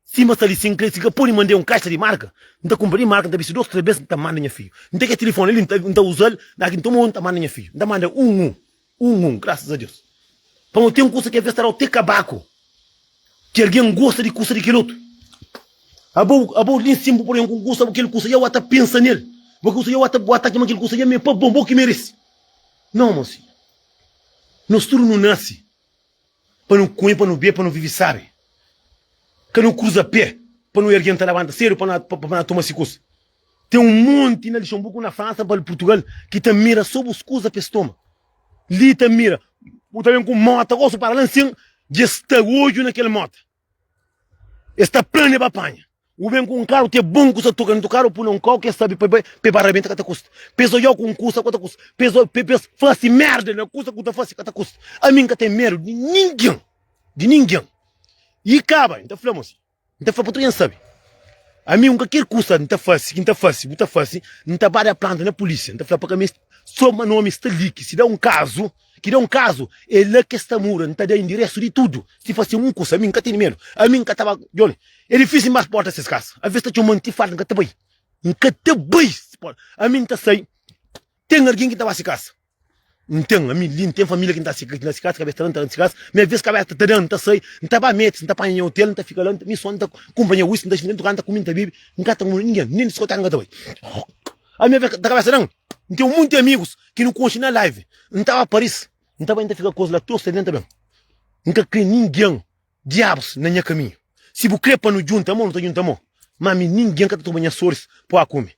Sima sta li si N kre si ka pode mandei un kaixa di marka N ta kunpra di marka N ta bisti dos tres bes N ta manda nha fidju. N ten ke tilifoni li N ta N ta uzal na ki N toma un N ta manda nha fidju. N ta manda un un un un grasas a Deus. Pamodi ten kusa ki aves ta dau te kabaku ki algen gosta di kusa di kel otu. Abo abo li sin bu pode ku kusa bu kel kusa ya wa ta pensa nel. Bu kusa ya wa ta wa ta atxa ma kel kusa ya me pa bo bo ki meresi. Nau mosinhu. Nos tudu nu nase pa nu kume, pa nu bebe, pa nu vive sabi. Ka nu kruza pé pa nu erge-n ta labanta sedu pa nu toma si kusa. Ten un monti na Luxemburgu, na Fransa, pa Purtugal ki ta mira so bus kusa pa es toma. Li ta mira, bu ta ben ku mota gosi para la nsin, dja es sta odju na kel mota. Es ta plania pa panha. Bu ben ku un karu te bon ku sa toka ntu karu pui na un kau ke sabi pa bai pe ba rabenta ka ta kusta. Pes odjau ku un kusa ka ta kusta. Pes pes fasi merda na kusa ku ta fasi ka ta kusta. Ami nka ten medu di ningen, di ningen. I kaba, nta fla mos, nta fla pa tudu ken sabi. Ami un kaker kusa nta fasi, ki nta fasi, bu ta fasi, nta ba da planta na polisia, nta fla pa ka mesti so ma nomi sta li ki si da un kazu. Ki da un kazu, é la ki es ta mura. N ta da indiresu di tudu. Si fase un kusa, ami N ka tene medu. Ami N ka ta ba. Djobe, é difísil N ba porta ses kasa. Aves ta txoma-m ti farta, N ka ta bai. N ka ta bai se porta. Ami N ta sai. Ten algen ki ta ba se kasa. N ten, ami li, N ten família ki N ta se kasa, kabesa ta da, N ta da se kasa. Mi aves kabesa ta da, N ta sai. N ta ba mete-s, N ta panha nha otel, N ta fika la. Mi so N ta kunpra nha whisky, N ta xinta dentu kasa, N ta kume, N ta bebe. N ka ta nkomoda ningen, nen diskoteka N ka ta bai. Ami aves ta kabesa da-m. N ten munti amigus ki nu konxe na live. N ta ba Paris, N ta bai N ta fika kos la tosa el ta ben. N ka kre ningen diabus na nha kaminhu. Si bu kre pa nu djunta mo, nu ta djunta mo. Ma mi ningen ka ta toma nha soris pa kume.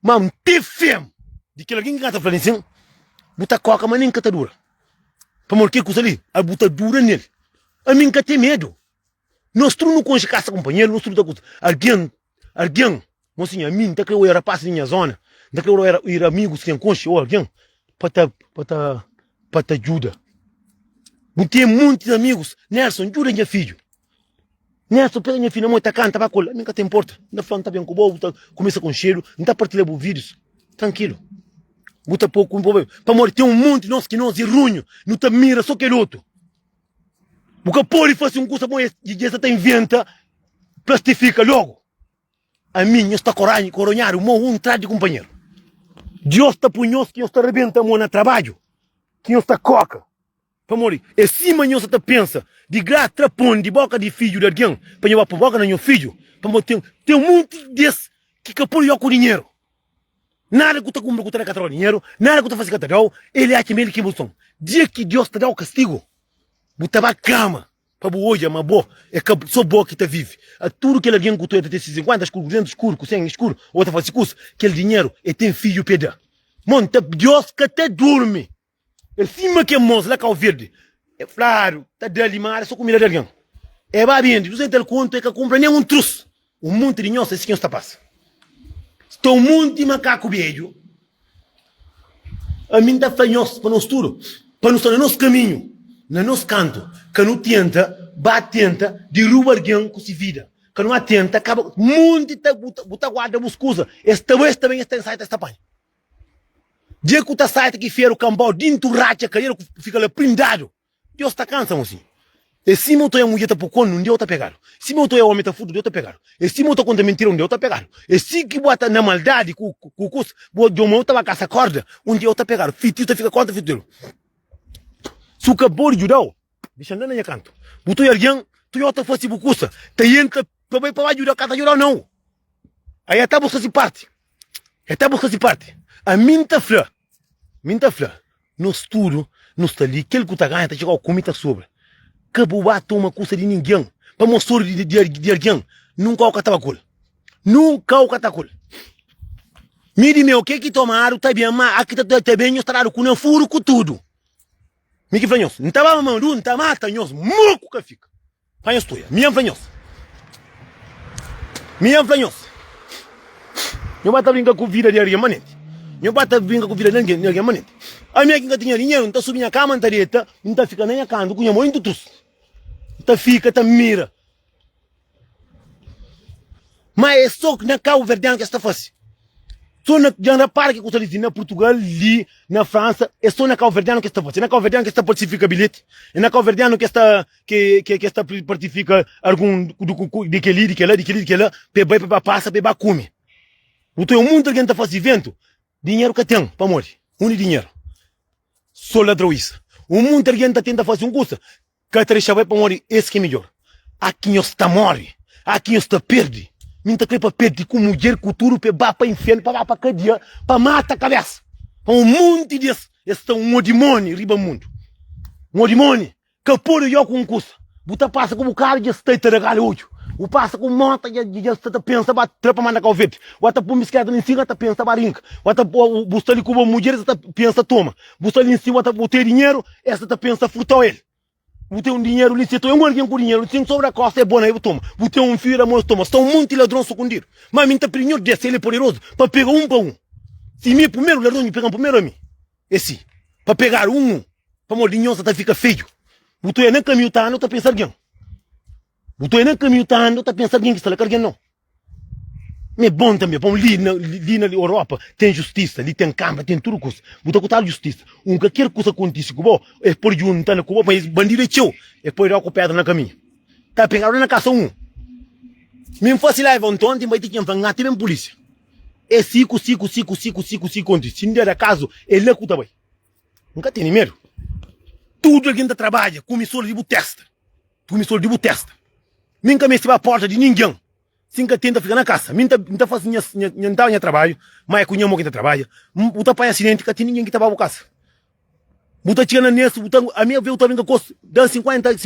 Ma N ten fe di kel algen ki ka ta fla li sin, bu ta koka ma nen ka ta dura. Pamodi kel kusa li, bu ta dura nel. Ami N ka ten medu. Nos tudu nu konxe kasa kunpanheru, nos tudu ta kusa. Algen, algen, mosinhu, ami N ta kre oia rapasi di nha zona, N ta kre oia ir amigus ki N konxe ô algen pa ta, pa ta, pa ta djuda. Bu ten monti di amigus, Nelson, djuda nha fidju. Nelson, pega nha fidju na mon, ta kanta, ba ku el. Ami N ka ta inporta. N ta fla, N ta ben ku bo, bu ta kumesa konxedu, N ta partilha bu vídius. Trankilu. Bu ta pô ku pamodi ten un monti nos ki nos é runhu, nu ta mira so kel otu. Bu ka pode fase un kusa bon es dja sa ta inventa plastifika logu. Ami nhos ta koranhu koronhadu mo un tras di kunpanheru. Dios ta pui nhos ki nhos ta rebenta mo na trabadju ki nhos ta koka. Pamodi é sima nhos sa ta pensa di gra tra pon di boka di fidju di algen pa nho ba po boka na nho fidju. Pamodi ten ten munti des ki ka pode ku dinheru. Nada ku ta kunpra ku ta da ka ta dau dinheru, nada ku ta fasi ka ta dau, el atxa ma el ki é bu son. Dia ki Dios ta dau kastigu, bu ta ba kama pa bu odja ma bo é ka so bo ki ta vivi. A tudu kel algen ku ta ten si 50 skuru, 200 skuru, ku 100 skuru, o ta fasi kusa, kel dinheru e ten fidju pa e da. Mon ta Dios ka ta durmi. É sima kel mos la Kau Verdi. É fladu ta da limária so kumida di algen. É ba bende 200 kontu é ka kunpra nen un trus. Un monti di nhos é si ki nhos ta pasa. Sta un monti makaku bedju. Ami N ta fla nhos pa nos tudu pa nu sta na nos kaminhu, na nos kantu. Ka nu tenta ba tenta diruba algen ku si vida. Ka nu atenta kaba monti ta bu ta guarda bus kuza. Es ta bai es ta ben es ta ensaia es ta panha. Dia ku ta saita ki feru kanbau dintu ratxa kadera ku fika la prindadu. Deus ta kansa mosinhu. É sima u ta oia mudjer ta pukon un dia u ta pegadu. Sima u ta oia omi ta furta un dia u ta pegadu. É sima u ta konta mintira un dia u ta pegadu. É si ki bu ata na maldadi ku ku kus bu djoma u ta ba kasa korda un dia u ta pegadu. Fitisu ta fika kontra fitiseru. Si u ka pode djudau dexa nda na nha kantu. Bu ta oia algin ta oia u ta fasi bu kusa ta entra pa bai pa ba djudau ka ta djudau nau. Aí el ta buska si parti. El ta buska si parti. Ami N ta fla, mi N ta fla, nos tudu nu sta li, kel ku ta ganha ta txiga o kume ta sobra. Ka bu ba toma kusa di ningen, pamo sori di, di, di algen, nunka o ka ta ba ku el. Nunka o ka ta ku el. Mi di meu, ke ki tomadu ta ben, ma aki ta, ta ben nhos ta dadu ku na furu ku tudu. Mi ki fla nhos, N ta ba Mamadu, N ta mata nhos, moku ka fika. Pa nhos tuia. Mi N fla nhos. Mi N fla nhos. Nho ba ta brinka ku vida di algen manenti. Nho ba ta brinka ku vida di algen, di algen manenti. Ami ki N ka tinha dinheru, N ta subi nha kama, N ta deta, N ta fika na nha kantu ku nha mô intutus. N ta fika ta mira. Ma é só na Cabo Verdeano que es ta fase. Só na, dja N rapara ke kusa li si na Portugal, li na França, é só na Cabo Verdeano que es ta fase. É na Cabo Verdeano que es ta falsifika bilhete, é na Cabo Verdeano que es ta ke ke es ta falsifika algun di keli, di kela, di keli, di kela, pa e bai pa e ba pasa, pa e ba kume. Bu ta obi monti algen ta fase iventu, dinheru ka ten, pamodi? Undi dinheru? Só ladroisa. Un monti algen ta tenta fase un kusa, Ka ta dexa bai pamodi es ki é midjor. A ki nhos ta móre, a ki nhos ta perde. Mi N ta kre pa perde ku mudjer ku tudu pa e ba pa infernu, pa ba pa kadia, pa mata kabésa. Pa un monti di es, es sta un odimoni riba mundu. Un odimoni ka pode odjau ku un kusa. Bu ta pasa ku bu karu dja sta ta regala odju. Bu pasa ku mota dja dja sta ta pensa ba tra pa manda Kau Verdi. Bu ta pun bisikleta li nsinga ta pensa ba rinka. Bu ta bu sta li ku bu mudjer es ta pensa toma. Bu sta li nsinga bu ta ten dinheru es ta pensa furtau el. Bu ten un dinheru li, si ten un algen ku dinheru li, sin sobra kosta é bo na e bu toma. Bu ten un fiu da mon es toma. Sta un monti ladron sukundidu. Ma mi N ta pidi Nhor Deus, si el é poderozu, pa pega un pa un. Si mi é primeru ladron, nhu pega-m primeru ami. É si, pa pegadu un un, pamodi di nho sa ta fika feiu. Bu ta oia na kaminhu ta anda, bu ta pensa algen. Bu ta oia na kaminhu ta anda, bu ta pensa algen ki sta la, ka algen nau. Ma é bon tanbe, pamodi li na li na Europa ten justisa, li ten kanbra, ten tudu kusa. Bu ta kutadu justisa. Un kalker kusa kontise ku bo, es pode junta na ku bo, pa es bandidu é txeu, es pode da-u ku pedra na kaminhu. Ta pegadu la na kasa un. Mi N fase laiva ontonti, N bai ti ki N fla, N ate ben pulisia. É si ku si ku si ku si ku si ku si kontise. Si N da da kazu, é la ku ta bai. N ka tene medu. Tudu algen ta trabadja kume sol di bu testa. Kume sol di bu testa. Mi N ka meste ba porta di ningen. Si N ka tenta fika na kasa, mi N ta, N ta fasi nha, nha, nha, N ta nha trabadju, ma é ku nha mo ki N ta trabadja. N, bu ta panha asidenti, ka ten ningen ki ta ba bu kasa. Bu ta txiga na nes, bu ta, ami aves bu ta brinka kos, dan 50, 50.